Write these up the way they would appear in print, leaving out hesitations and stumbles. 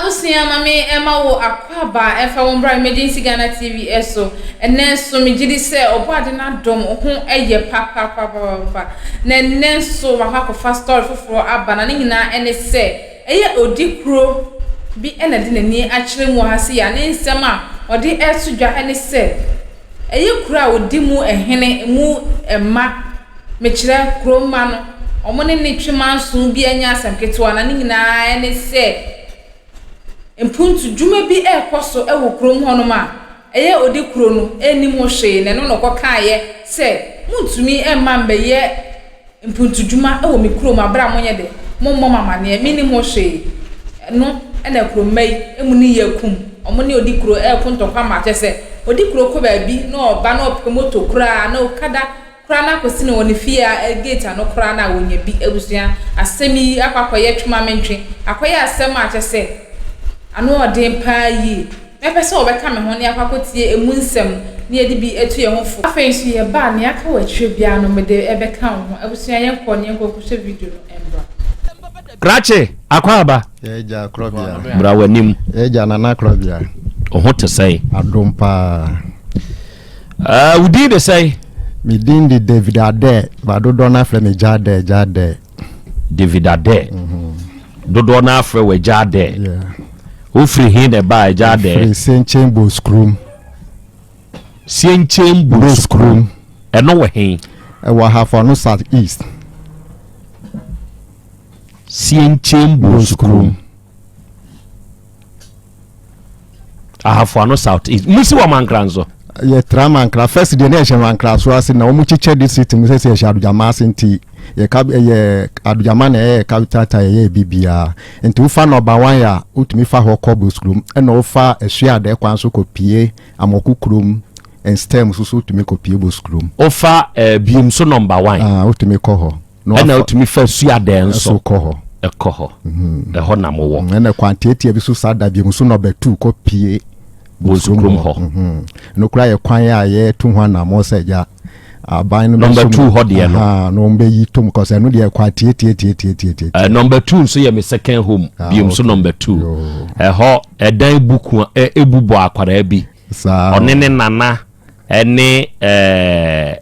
Abusua ma me ɛma wo akwaaba ɛmfa wo mbra Emergency Ghana TV ɛso. Ɛnɛ nso me gyidi sɛ ɔbɔade no adom wo ho ɛyɛ papapapapa. Na ɛnɛ nso makɔ akɔfa story foforɔ aba na ne nyinaa ɛne sɛ ɛyɛ odikuro bi ɛna de n'ani akyerɛ mu wɔ ha sei a ne nsɛm a ɔde ɛreto dwa ɛne sɛ Ɛyɛ kuro a wɔdi mu hene mu mma, mekyerɛ kuro mma no, wɔn ne ne twe manso bi anya asɛm ketewa na ne nyinaa ne sɛ mpuntudwuma bi rekɔ so wɔ kurom hɔnom a ɛyɛ ɔdi kuro no nnim ho hwee na ɛno na ɔkɔkaeɛ sɛ montumi mma mmɛyɛ mpuntudwuma wɔ me kurom a berɛ a monyɛ dɛ, mommɔ me amaneɛ, mennim ho hwee. Ɛno na kuro mma yi mu no yɛ kum, wɔn ne Odikuro reko ntɔkwa ma kyerɛ sɛ Odikuro kɔ baabi na ɔba na ɔpɛ moto koraa na okada koraa na akɔsi no wɔ ne fie a gate ano koraa no a ɔnya bi. Abusua, asɛm yi akɔ akɔyɛ twema-mentwe, akɔyɛ asɛm a kyerɛ sɛ ano ɔden paa yie. Mɛpɛ sɛ wɔbɛka me ho na yɛakɔ akɔtie emu nsɛm na yɛde bi atu yɛn ho fo. Afei nso yɛba a, nea aka wɔ akyire biara no, mede bɛka wo ho. Abusua, yɛnkɔ na yɛnkɔ nkɔhwɛ video no mmra. Krakye, Akwaaba. Yɛagya Korɔbea. Bra w'anim. Yɛagya Nana Korɔbea. Wo ho te sɛn? Adom paa. Uh, wo din de sɛn? Me din de David Adair, ba dodoɔ no afrɛ me Gya Adair, Gya Adair. David Adair. Mm -hmm. Dodoɔ no afrɛ wɔ Gya Adair. Yeah. Wofiri he na ɛbaa Agya Adɛɛ? Mefiri Sienkyɛn Bosukurom. Sienkyɛn Bosukurom. Ɛno wɔ he? Ɛwɔ Ahafo Ano South East. Sienkyɛn Bosukurom. Ahafo Ano South East. Musi wɔ Mankra nso? Yɛtra Mankra. First deɛ na yɛhyɛ Mankra so ase na wɔn kyekyɛ district mu sɛ sɛ yɛhyɛ Adogyama ase nti yɛka ɛyɛ Adogyama na ɛyɛ capital town yɛyɛ bibiara. Nti wofa nɔba wan a, wotumi fa hɔ kɔ Boskurom, ɛna wofa Asuadɛ kwan so kɔpie Amɔko kurom, Nstem nso so wotumi kɔpie Boskurom. Wofa eh, Biem so nɔmba wan. Ah, wotumi kɔ hɔ. Ɛna wotumi fa Asuadɛ nso kɔ hɔ. Ɛkɔ hɔ. Mhm. Ɛhɔ na mowɔ. Mm, ɛna kwan tiatia bi so saa da Biem so nɔba tu kɔpie Boskurom hɔ. Mhm. Ɛno koraa yɛ kwan a yɛtu ho anammɔn sɛ agya aban no number two hɔ deɛ no na wɔn bɛyi tom kɔsɛ ɛno deɛ kɔ atietietietietietie. Uh, number two nso yɛ me second home ah, biom so number two ɛhɔ ɛdan buku ebu bɔ akwadaa bi ɔne ne nana ɛne ɛɛ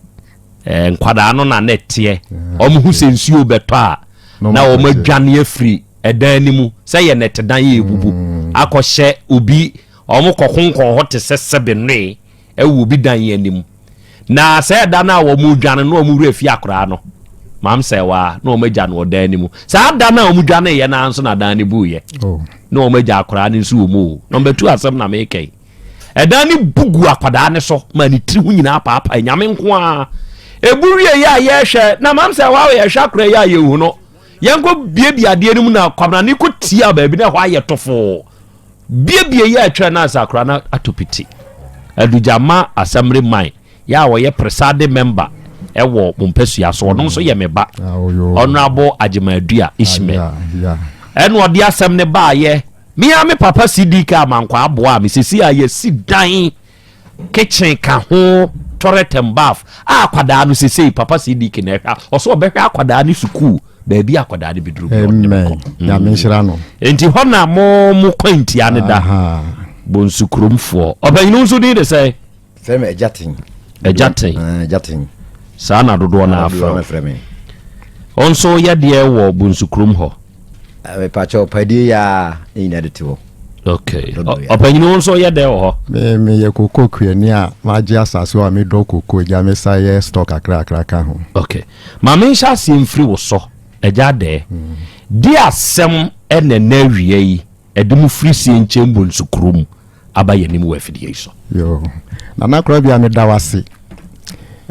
ɛɛ nkwadaa no na na ɛteɛ wɔn ho sɛ nsuo bɛtɔ a na wɔn adwane afiri ɛdan no mu sɛ yɛ nɛtedan yɛ ebubu mm. akɔhyɛ obi wɔn kɔkonkɔn hɔ te sɛ sɛbe nnoe. wɔ obi dan yi anim. Na sɛ ɛda no a wɔredwane no na wɔn werɛ fi akoraa no, maam sɛ waa na wɔn agya no wɔ dan no mu. Saa da no a wɔdwaneeɛ no ara nso na dan no buiɛ. Oh. Na wɔn agya akoraa no nso wɔ mu o. Na wɔbɛtu asɛm na meka yi. Ɛdan no bu gu akwadaa no so ma ne tiri ho nyinaa paapae. Nyame nko ara. Ebu wie yɛ a yɛhwɛ na maam sɛ waa yɛhwɛ akoraa yi a yɛhu no. Yɛnkɔ biebie adeɛ no mu na kwabena no kɔ tia baabi na ɛhɔ ayɛ tɔfoo. Biebie yɛ ɛtwerɛ na asa akora no atɔ piti. Adugyama Assembly man yɛ a ɔyɛ presade member ɛwɔ mo mpasua so ɔno nso yɛ me ba ah, Honorable Agyeman-Adua Ishmael ɛna ɔde asɛm no baayɛ me a me papa CDK Amankwaa aboa me sisi a yɛsi dan kitchen ka ho toilet and bath a akwadaa no sesei papa CDK na ɛhwɛ ɔsɛ ɔbɛhwɛ akwadaa no sukuu baabi akwadaa no bɛduru bi ɔde bɛkɔ nyame nhyira no nti hɔ na mo mo kwantia no da bonsu kuromfoɔ ɔpanyini nso din de sɛ frɛ me agyaten agyaten agyaten saa na dodoɔ no afrɛ me ɔnso yɛ deɛ wɔ bonsu kurom hɔ Mepakyɛw, padie yi ara ne nyinaa de te hɔ. Okay. Ɔpanyin wo nso yɛ dɛ wɔ hɔ? Me meyɛ koko kuani a magye asase hɔ a medɔ koko gya me sa yɛ store kakrakra ka ho. Okay. Ma menhyɛ aseɛ mfiri wo so, Agya Adɛɛ. Di asɛm ɛna ɛnɛ awia yi ɛde mo firi Sienkyɛn Bonsu kurom aba yɛn anim wɔ afidie yi so. Yoo. Nana Korabea meda wo ase.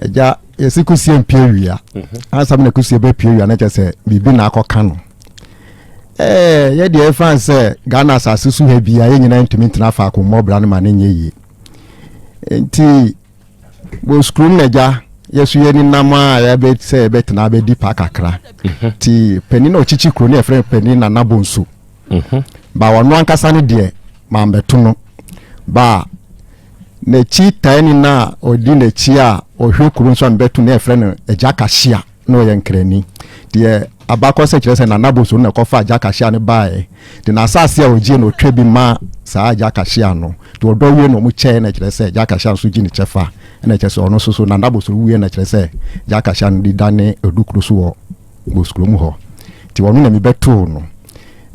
Agya, yɛsi kusie mpie wia. Mhm. Ansa na kusie bɛpie wia na kyerɛ sɛ biribi na akɔka no. Ɛɛ yɛ deɛ ɛfa sɛ Ghana asase so ha bia yɛn nyinaa ntumi ntena faako mmɔ bra no ma ne nyɛ yie. Nti wɔ sukuu na agya yɛso yɛ nenam a yɛbɛ sɛ yɛbɛtena abɛdi pa kakra. Mhm. Nti panin na ɔkyikyi kuro no yɛfrɛ no panin Nana Bonsu. Mhm. Ba ɔno ankasa no deɛ mambɛto no. Ba n'akyi taani no a ɔdi n'akyi a ɔhwɛ kuro nso a mebɛto no yɛfrɛ no Agya Kahyia na ɔyɛ Nkrani. Deɛ Abakɔsɛ kyerɛ sɛ Nana Bonsu no na ɛkɔfa Agya Kahyia no baeɛ. Nti n'asase a ɔgyeɛ no ɔtwa bi ma saa Agya Kahyia no. Nti ɔdɔ wie na wɔn kyɛɛ na kyerɛ sɛ Agya Kahyia nso gye ne kyɛfa. Ɛna kyerɛ sɛ ɔno nso so Nana Bonsu wuiɛ na kyerɛ sɛ Agya Kahyia no de dane Odukuro so wɔ Boskurom hɔ. Nti ɔno na mebɛtoo no.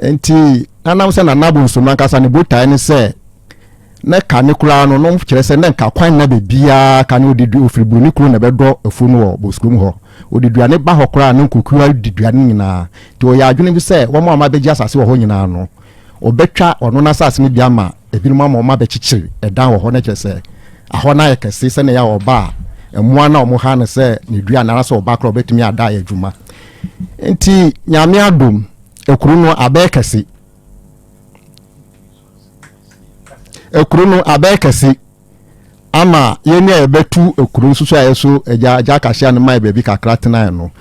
Nti nanam sɛ Nana Bonsu no ankasa ne botae ne sɛ na kane koraa no no kyerɛ sɛ na nka kwan nna baabiara kane ɔde dua ɔfiri buroni kuro na ɛbɛdɔ afuo no wɔ Boskurom hɔ ɔde dua ne ba hɔ koraa na nkokuo di dua no nyinaa nti ɔyɛ adwene bi sɛ wɔn a wɔabɛgye asase wɔ hɔ nyinaa no ɔbɛtwa ɔno n'asase no bi ama ebinom ama wɔn abɛkyekyere ɛdan wɔ hɔ na kyerɛ sɛ ahɔ no ayɛ kɛse sɛnea ɛyɛ a ɔba a mmoa no a wɔn ha no sɛ ne dua no anaasɛ ɔba koraa ɔbɛtumi ada ayɛ adwuma nti Nyame adom ekuro no abɛyɛ kɛse. Ekuro no abɛyɛ kɛse ama yɛn a yɛbɛtu ekuro nso so a yɛso agya agya akahyia no mae baabi kakra tenae no.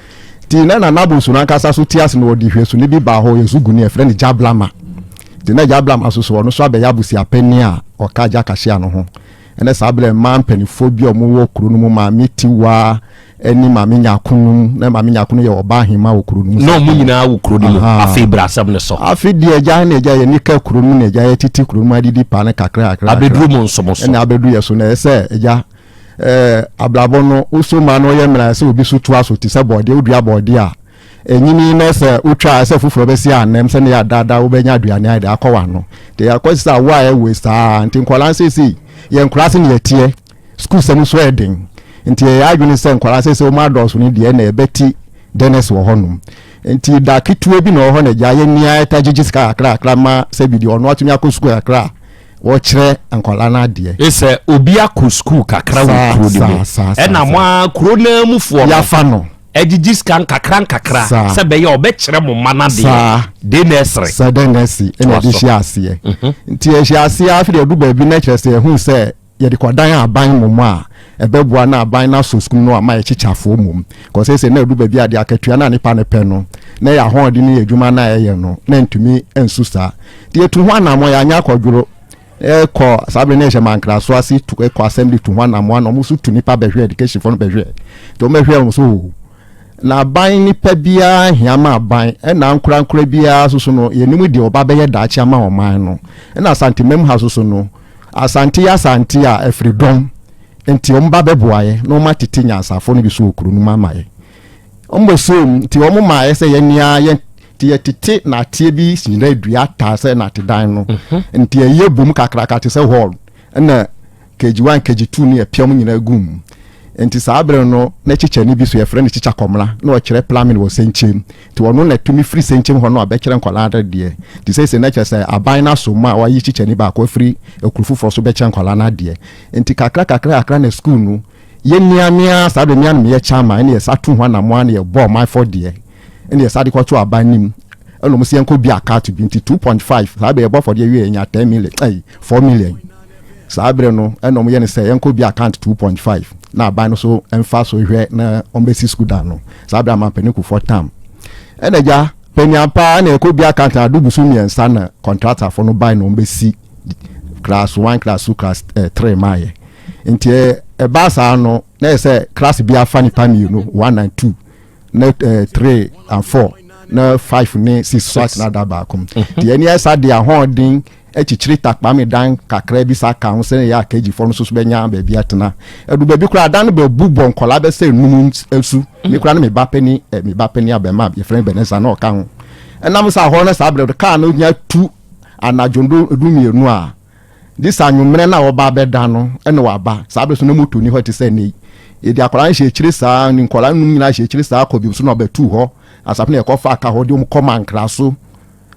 Nti na Nana Bonsu no ankasa so te ase na ɔde hwɛsoni bi baa hɔ, ɔyɛ Zuguni, yɛfrɛ no Gyablama. Nti na Gyablama nso so ɔno nso abɛyɛ abusuapanin a ɔka agya akahyia no ho. Ɛne saa berɛ mmaa mpanimfoɔ bi a wɔwɔ kuro no mu, Maame Tiwa, ɛne Maame Nyarko nom, na Maame Nyarko no yɛ ɔbaa hema wɔ kuro no mu. Na ɔmo nyinaa wɔ kuro no mu. Afei bra asɛm no so. Afei deɛ agya na agya yɛ nika kuro no mu na agya yɛ tete kuro no mu adidi paa no kakra kakra. Abɛduru mo nso mo so. Ɛna abɛduru yɛ so na ɛyɛ sɛ agya ɛɛ abrabɔ no woso ma no yɛ mmerɛ sɛ obi so toa so te sɛ bɔɔdeɛ wodua bɔɔdeɛ a ɛnyini na sɛ wotwa a sɛ foforɔ bɛsi anam sɛ ne yɛ adaadaa wobɛnya aduane ayɛ de akɔ w'ano nti yɛakɔ sɛ awo a ɛwɔ saa nti nkwadaa nsɛsei yɛn nkwadaa se ne yɛteɛ Sukuusɛm nso yɛ den, nti yɛyɛ adwene sɛ nkwadaa seesei wɔn adɔɔso no deɛ na yɛbɛte Dennis wɔ hɔnom. Nti da ketewa bi na ɔwɔ hɔ na gya yɛn nia ɛta gyegye sika kakra kakra ma sɛbi deɛ ɔno atumi akɔ sukuu kakra a wɔkyerɛ nkwadaa no adeɛ. Sɛ obi akɔ sukuu kakra wɔ kuro no mu ɛna mo ara kuro no ara mufoɔ no yɛafa no agyegye sika nkakra nkakra sɛ bɛyɛ ɔbɛkyerɛ mo mma no adeɛ de na ɛsere. Sɛ dɛn na ɛsi ɛna ɛde hyɛ aseɛ. Nti ɛhyɛ aseɛ afei deɛ ɛdu baabi na kyerɛ sɛ ɛhu sɛ Yɛde kɔdan aban mmom a, ɛbɛboa na aban no asɔ sukuu no ama ayɛ kyekyafoɔ mmom. Kɔ seesei na ɛdu baabi a deɛ akatua no a nipa no pɛ no, na ɛyɛ ahoɔden ne adwuma no a ɛyɛ no, na ɛntumi nsu saa. Nti yɛtu ho anammɔn, yɛanyɛ akɔdworo. Yɛkɔ, saa berɛ no yɛhyɛ Mankraso ase, tu, kɔ assembly tu ho anammɔn, na wɔn nso tu nipa bɛhwɛ, education foɔ no bɛhwɛ. Nti wɔn bɛhwɛ wɔn so, oo, na aban nipa biara hia ma aban, ɛna ankorankora biara nso so no, yɛnim deɛ ɔba bɛyɛ daakye ama ɔman no. Ɛna Asantemam ha nso so no, Asante yɛ Asante a ɛfiri dɔm nti wɔn ba bɛboa yɛ na wɔn atete nyansafoɔ no bi so wɔ kuro no mu ama yɛ. Wɔn bɛ so mu nti wɔn maa yɛ sɛ yɛn nia yɛn nti yɛtete nateɛ bi nyina dua taa sɛ natedan no mhm. nti ɛyɛ bom kakraka te sɛ hall ɛna kg1 kg2 no yɛpia mu nyinaa gu mu nti saa berɛ no na kyekyɛ no bi so yɛfrɛ no kyekya kɔmla na ɔkyerɛ plumbing wɔ sɛnkyɛm Nti ɔno na tumi firi sɛnkyɛm hɔ no a bɛkyerɛ nkwadaa no adeɛ. Nti seesei na kyerɛ sɛ aban no aso mu a wɔayi kyikyɛni baako afiri akuro foforɔ so bɛkyerɛ nkwadaa no adeɛ. Nti kakra kakra kakra na sukuu no yɛ mia mia saa berɛ mia no meyɛ chairman ɛne yɛsa tu ho anamoa na yɛbɔ ɔmanfoɔ deɛ ɛne yɛsa de kɔto aban no mu ɛna wɔn sɛ yɛnkɔ bi account bi nti 2.5 saa berɛ yɛbɔ afɔdeɛ wie yɛnya 10 million ɛyi 4 million. Saa berɛ no ɛna wɔyɛ no sɛ yɛnkɔ bi account 2.5 na aban no so mfa so hwɛ na wɔbɛsi sukuu dan no. Saa berɛ amampanin Kufuor tam. Ɛna gya panyin paa na yɛkɔ bi account na ado busu mmiɛnsa na contractorfoɔ no bae na wɔbɛsi class 1, class 2, class 3 maayɛ. Nti ɛbaa saa no na yɛ sɛ class bi afa nipa mmienu 1 and 2 na 3 and 4 na 5 ne 6 so atena da baako. Nti ɛne ɛsa de ahoɔden akyikyiri takpame dan kakra bi saa ka ho sɛnea ɛyɛ a KG-foɔ no nso so bɛnya baabi atena. Ɛdu baabi koraa dan no bɛbu bɔ nkwadaa bɛsɛ num nsu. Me koraa ne me ba panin eh, me ba panin abɛma yɛfrɛ no Bɛnɛsa na ɔka ho. Ɛnam sɛ ahɔ no saa berɛ no kaa no nya tu anadwo du mmienu a gye sɛ anwummerɛ no a wɔba abɛda no ɛna waba. Saa berɛ so na moto ni hɔ te sɛ nnɛ yi. Yɛde akwadaa no hyɛ akyire saa, ne nkwadaa num nyinaa hyɛ akyire saa kɔ bi so na ɔbɛtu hɔ. Asafo na yɛkɔfa ka hɔ de wɔn kɔ mankra so.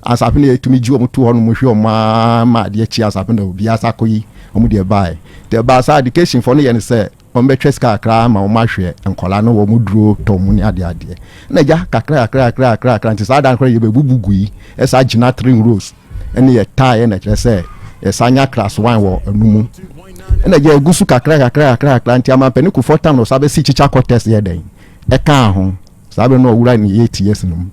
Ansa afei na yɛtumi gye wɔn to hɔ nom hwɛ wɔn ara ma adeɛ kye ansa afei na obiara sa akɔyi wɔn deɛ baeɛ. Nti ɛbaa saa education foɔ no yɛ no sɛ wɔn bɛtwa sika kakra ama wɔn ahwɛ nkwadaa no wɔn duro tɔ mu ne adeɛ adeɛ. Na agya kakra kakra kakra kakra kakra nti saa dan koraa yɛbɛbubu gu yi ɛsa gyina three rows ɛne yɛ taeɛ na kyerɛ sɛ yɛsa nya class one wɔ ɛno mu. Ɛna agya egu so kakra kakra kakra kakra nti amampanin Kufuor tam na ɔsa bɛsi kyikya quarters yɛ dɛn ɛkaa ho. Saa berɛ no ɔwura ne eight years no mu.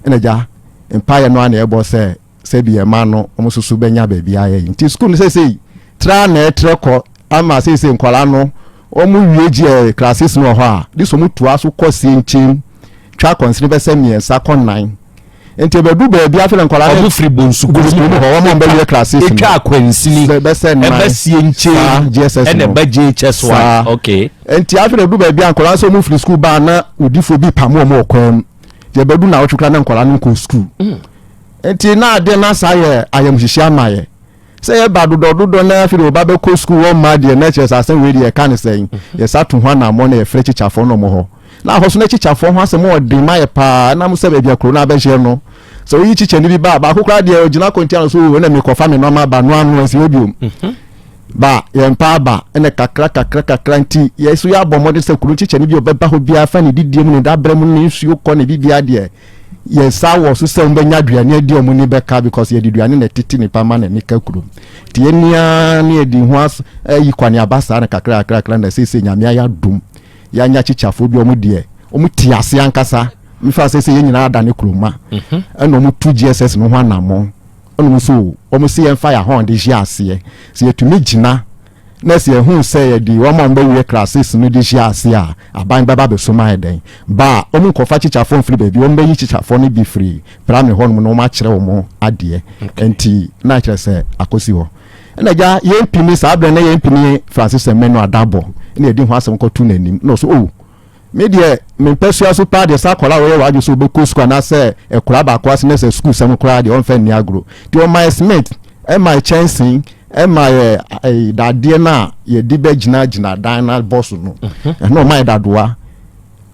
Ɛna agya mpaeɛ no ara na ɛbɔ sɛ sɛbi ɛma no wɔn nso so bɛnya baabi ayɛ yi. Nti sukuu no seesei tra na ɛtrɛ kɔ ama seesei nkwadaa no wɔn wie gye classes no wɔ hɔ a de so wɔn toa so kɔ sienkyen. Twa akwansini bɛsɛ mmiɛnsa kɔ nnan. Nti ɛbɛdu baabi afei na nkwadaa no. Wɔn firi bonsu kurom hɔ wɔn a wɔbɛwie class six no. Etwa akwansini. Bɛsɛ nnan. Ɛbɛ sie nkyɛn. JSS no. Ɛna ɛbɛ JHS one. Okay. Nti afei na ɛdu baabi a nkwadaa nso wɔn firi sukuu baa na odifoɔ bi pam wɔn wɔ kwan mu. Nti ɛbɛdu na awɔtwe koraa na nkwadaa no nkɔ sukuu. Mm. Nti na adeɛ no asa yɛ ayamhyehye ama yɛ. Sɛ yɛba dodɔdodɔ na afei de wɔba bɛkɔ sukuu wɔn mma deɛ na kyerɛ sɛ asɛm wei deɛ yɛka ne sɛn. Mhm. Yɛsa to ho anammɔ na yɛfrɛ kyikyafoɔ no wɔn hɔ. Na ahɔ so na kyikyafoɔ ho asɛm ɔden ma yɛ paa ɛnam sɛ baabi a kuro no abɛhyɛ no. Sɛ woyi kyikyani bi ba baako koraa deɛ ɔgyina kɔntia no so ɛna mekɔfa me nɔɔma ba no ano ɛnsi hɔ biom. Mhm. Ba yɛn pa aba ɛna kakra kakra kakra nti yɛ so yɛabɔ mmɔden sɛ kuro kyikyani bi ɔbɛba hɔ biara fa ne didie mu ne dabrɛ mu ne nsuo kɔ ne biribiara deɛ yɛn nsa wɔ so sɛ wɔbɛnya aduane adi wɔn ani bɛka because yɛde aduane na ɛtete nipa ma n'ani ka kurom nti yɛn nia ne yɛde ho as ayi kwane aba saa na kakra kakra kakra na seesei nyame ayɛ adom yɛanya kyikyafoɔ bi wɔn deɛ wɔn te ase ankasa mefa sɛ sɛ yɛn nyinaa ada ne kurom ma mhm. ɛna wɔn tu GSS no ho anammɔn ɛna wɔn so wɔn si yɛn fa yɛn ahɔn de hyɛ aseɛ sɛ yɛtumi gyina Na sɛ yɛhuu sɛ yɛde wɔn a wɔbɛwie klases no de hyia ase a, aban bɛba abɛsom ayɛ dɛn? Ba a, wɔnkɔfa kyikyafoɔ mfiri baabi, wɔbɛyi kyikyafoɔ no bi firi primary hɔnom na wɔakyerɛ wɔn adeɛ. Nti na kyerɛ sɛ akɔsi hɔ. Ɛna agya, yɛn pini, saa berɛ na yɛn pini Francis Menu Adabɔ na yɛdi ho asɛm kɔto n'anim. Na ɔso, oh, Me deɛ me mpɛsua so paa deɛ sɛ akwadaa a ɔyɛ w'adwene sɛ ɔbɛkɔ sukuu anaasɛ akura baako ase na sɛ sukuu sɛm koraa deɛ ɔmfa nni agorɔ nti ɔma yɛ cement ɛma yɛ kyɛnsee ɛma yɛ ɛyi dadeɛ no a yɛde bɛgyina gyina dan no abɔ so no mhm. ɛna ɔma yɛ dadoa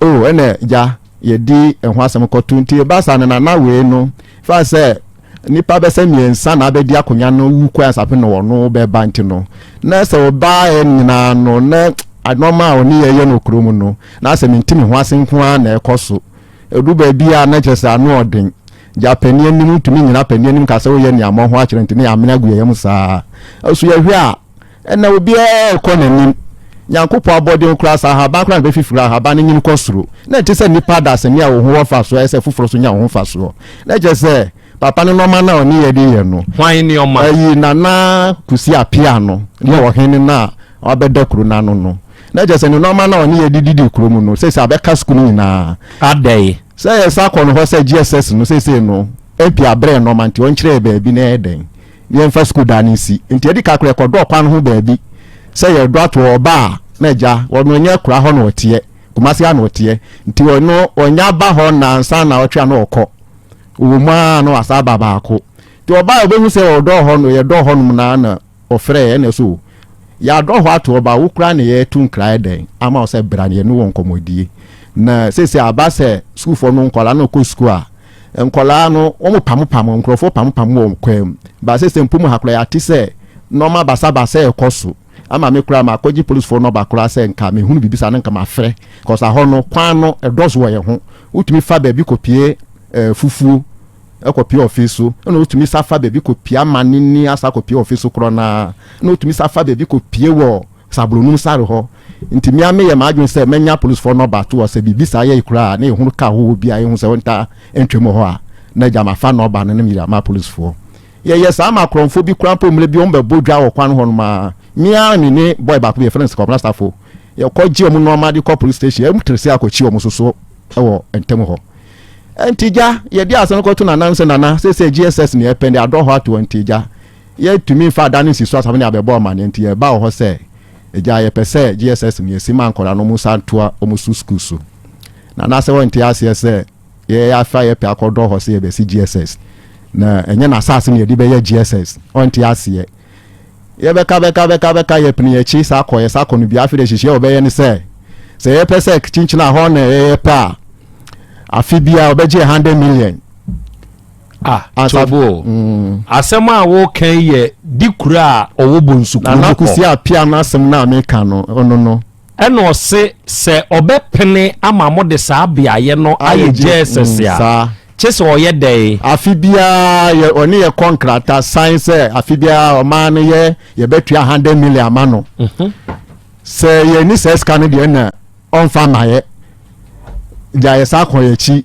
o oh, ɛna gya yɛde ɛho asɛm kɔto nti ɛba saa no nana wei no fa sɛ Nnipa bɛsɛ mmiɛnsa na abɛdi akonnwa no wu kɔ ansa na ɔno bɛba nti no, na sɛ ɔbaeɛ nyinaa no, na nneɛma a ɔne yɛyɛ no kurom no, na asɛ mente me ho ase nko ara na ɛkɔ so. Ɛdu baabi a na kyerɛ sɛ ano ɔden. Gya panin anim ntumi nyina panin anim ka sɛ woyɛ nea mmɔ ho akyerɛ nti na yɛamene agu yɛn yam saa. Nso yɛhwɛ a, ɛnna obiara rekɔ n'anim. Nyankopɔn abɔde ho koraa, sɛ ahaban koraa na ɛbɛfifiri a, ahaban no nyin kɔ soro. Na ɛnte sɛ nnipa adasani a wo ho wɔ mfasoɔ a ɛsɛ sɛ foforɔ nso nya wo ho mfasoɔ. Na kyerɛ sɛ, papa no nneɛma no a ɔne yɛn de yɛ no. Hwan nneɛma? Ayi, Nana Kusi Appiah no, ne ɔhene no a wabɛda kuro no ano no. Na kyerɛ sɛ, ne nneɛma no a ɔne yɛn de didi kuro mu no, seesei abɛka sukuu no nyinaa. Adɛn? Sɛ yɛsan kɔ no hɔ sɛ GSS no, seesei no, MP abrɛ nneɛma nti ɔnkyerɛ yɛn baabi na ɛyɛ dɛn? yɛmfa sukuu dan no nsi. Nti edi kan koraa yɛkɔdɔɔ kwan no ho baabi sɛ yɛdɔ ato hɔ. Ɔba a, na agya, ɔno ɛnyɛ akuraa hɔ na ɔteɛ, Kumasi ha na ɔteɛ. Nti ɔno ɔnya ba hɔ nnansa nnawɔtwe a na ɔkɔ. Ɔwɔ mu ara na wasan aba baako. Nti ɔba a ɔbɛhu sɛ ɔdɔɔ hɔ no, yɛdɔɔ hɔnom no ara na ɔfrɛɛ yɛn na ɛso yɛadɔ hɔ ato hɔ ba wo koraa na yɛtu nkra dɛn ama wo sɛ bra na yɛne wɔ nkɔmmɔdie. Na seesei aba sɛ sukuufoɔ no nkwadaa no kɔ sukuu a, Nkwadaa no, wɔpamopam, nkurɔfoɔ pamopam wɔn kwan mu. Ba sɛ mpo mu ha koraa yɛate sɛ nneɛma basabasa ɛrekɔ so. Ama me koraa makɔgye polisifoɔ nɔba koraa sɛ nka mehunu biribi saa no nka mafrɛ. Cause ahɔ no, kwan no ɛdɔso wɔ yɛn ho. Wotumi fa baabi kɔpie eh, fufuo, ɛkɔpie ɔfe so. Ɛna wotumi sa fa baabi kɔpie amanini asa kɔpie ɔfe so korɔ no ara. Ɛna wotumi sa fa baabi kɔpie wɔ Sablonum sare hɔ. Nti me ara meyɛ m'adwene sɛ mɛnya polisfoɔ nɔba to hɔ sɛ biribi saa yɛe koraa a na yɛhunu kaa hɔhoɔ bi a yɛhu sɛ ɔntaa ntwam wɔ hɔ a, na agya mafa nɔba no na mede ama apolisifoɔ. Yɛyɛ saa ma akorɔmfoɔ bi koraa mpo mmerɛ bi wɔbɛbɔ dwa wɔ kwan hɔ nom ara. Me ara me ne boy baako bi yɛfrɛ no Kwabena Safo yɛkɔgye wɔn nɔɔma de kɔ police station yɛn sɛ akɔkyi wɔn nso so wɔ ntam hɔ. Nti gya yɛde asɛm no kɔto Nana no sɛ Nana seesei GSS na yɛpɛ de adɔ hɔ ato hɔ nti gya Yɛntumi mfa ada no nsi so asafo ne abɛbɔ amanneɛ nti yɛba wɔ hɔ sɛ agya yɛpɛ sɛ GSS no yɛsi ma nkwadaa no wɔn nsa ntoa wɔn so sukuu so. Na anaasɛ wɔnte aseɛ sɛ yɛyɛ afa yɛpɛ akɔdɔ hɔ sɛ yɛbɛsi GSS na ɛnyɛ n'asase na yɛde bɛyɛ GSS ɔnte aseɛ. Yɛbɛka bɛka bɛka bɛka yɛpene yɛkyi saa kɔ yɛ saa kɔ no bi afei de hyehyɛ wɔbɛyɛ ne sɛ sɛ yɛpɛ sɛ kyinkyini a hɔ na yɛyɛ pɛ a afe biara wɔbɛgye 100 million. Ah, Tobo, mm. asɛm a woka yi yɛ di kura a ɔwɔ bonsu kuro mu hɔ. Nana Kusi Apia no asɛm no a meka no, ɔno no. Ɛna ɔse sɛ ɔbɛpene ama mo de saa beaeɛ no ayɛ JSS mm, a, kye sɛ ɔyɛ dɛn? Afe biara yɛ ɔne yɛ kɔ nkrata san sɛ afe biara ɔman no yɛ yɛbɛtua 100 million ama no. Mhm. Sɛ yɛni saa sika no deɛ na ɔmfa ma yɛ. Gya yɛ saa kɔ yɛ akyi.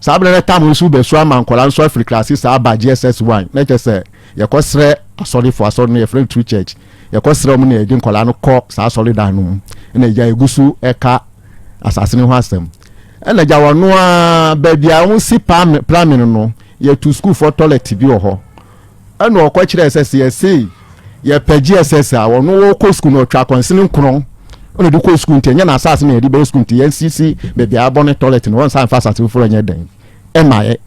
Saa berɛ no tam nso bɛsu ama nkwadaa nso afiri klase saa aba JSS 1 na kyerɛ sɛ yɛkɔsrɛ asɔrefoɔ asɔre no yɛfrɛ no True Church yɛkɔsrɛ wɔn na yɛde nkwadaa no kɔ saa asɔredan no mu na agya yɛgu so ɛka asase no ho asɛm. Ɛna gya wɔn a baabi a wɔn si plumbing no, yɛtu sukuufoɔ toilet bi wɔ hɔ. Ɛna ɔkɔ kyerɛ sɛ sɛ yɛse yɛpɛ GSS a, wɔn wɔkɔ sukuu no, ɔtwa akɔnsene nkorɔn ɛna ɔde kɔ sukuu, nti ɛnyɛ n'asase na yɛde bɛyɛ sukuu, nti yɛnsisi baabi a abɔ ne toilet no, wɔn nsa nfa asase foforɔ nyɛ dɛn ɛma yɛ.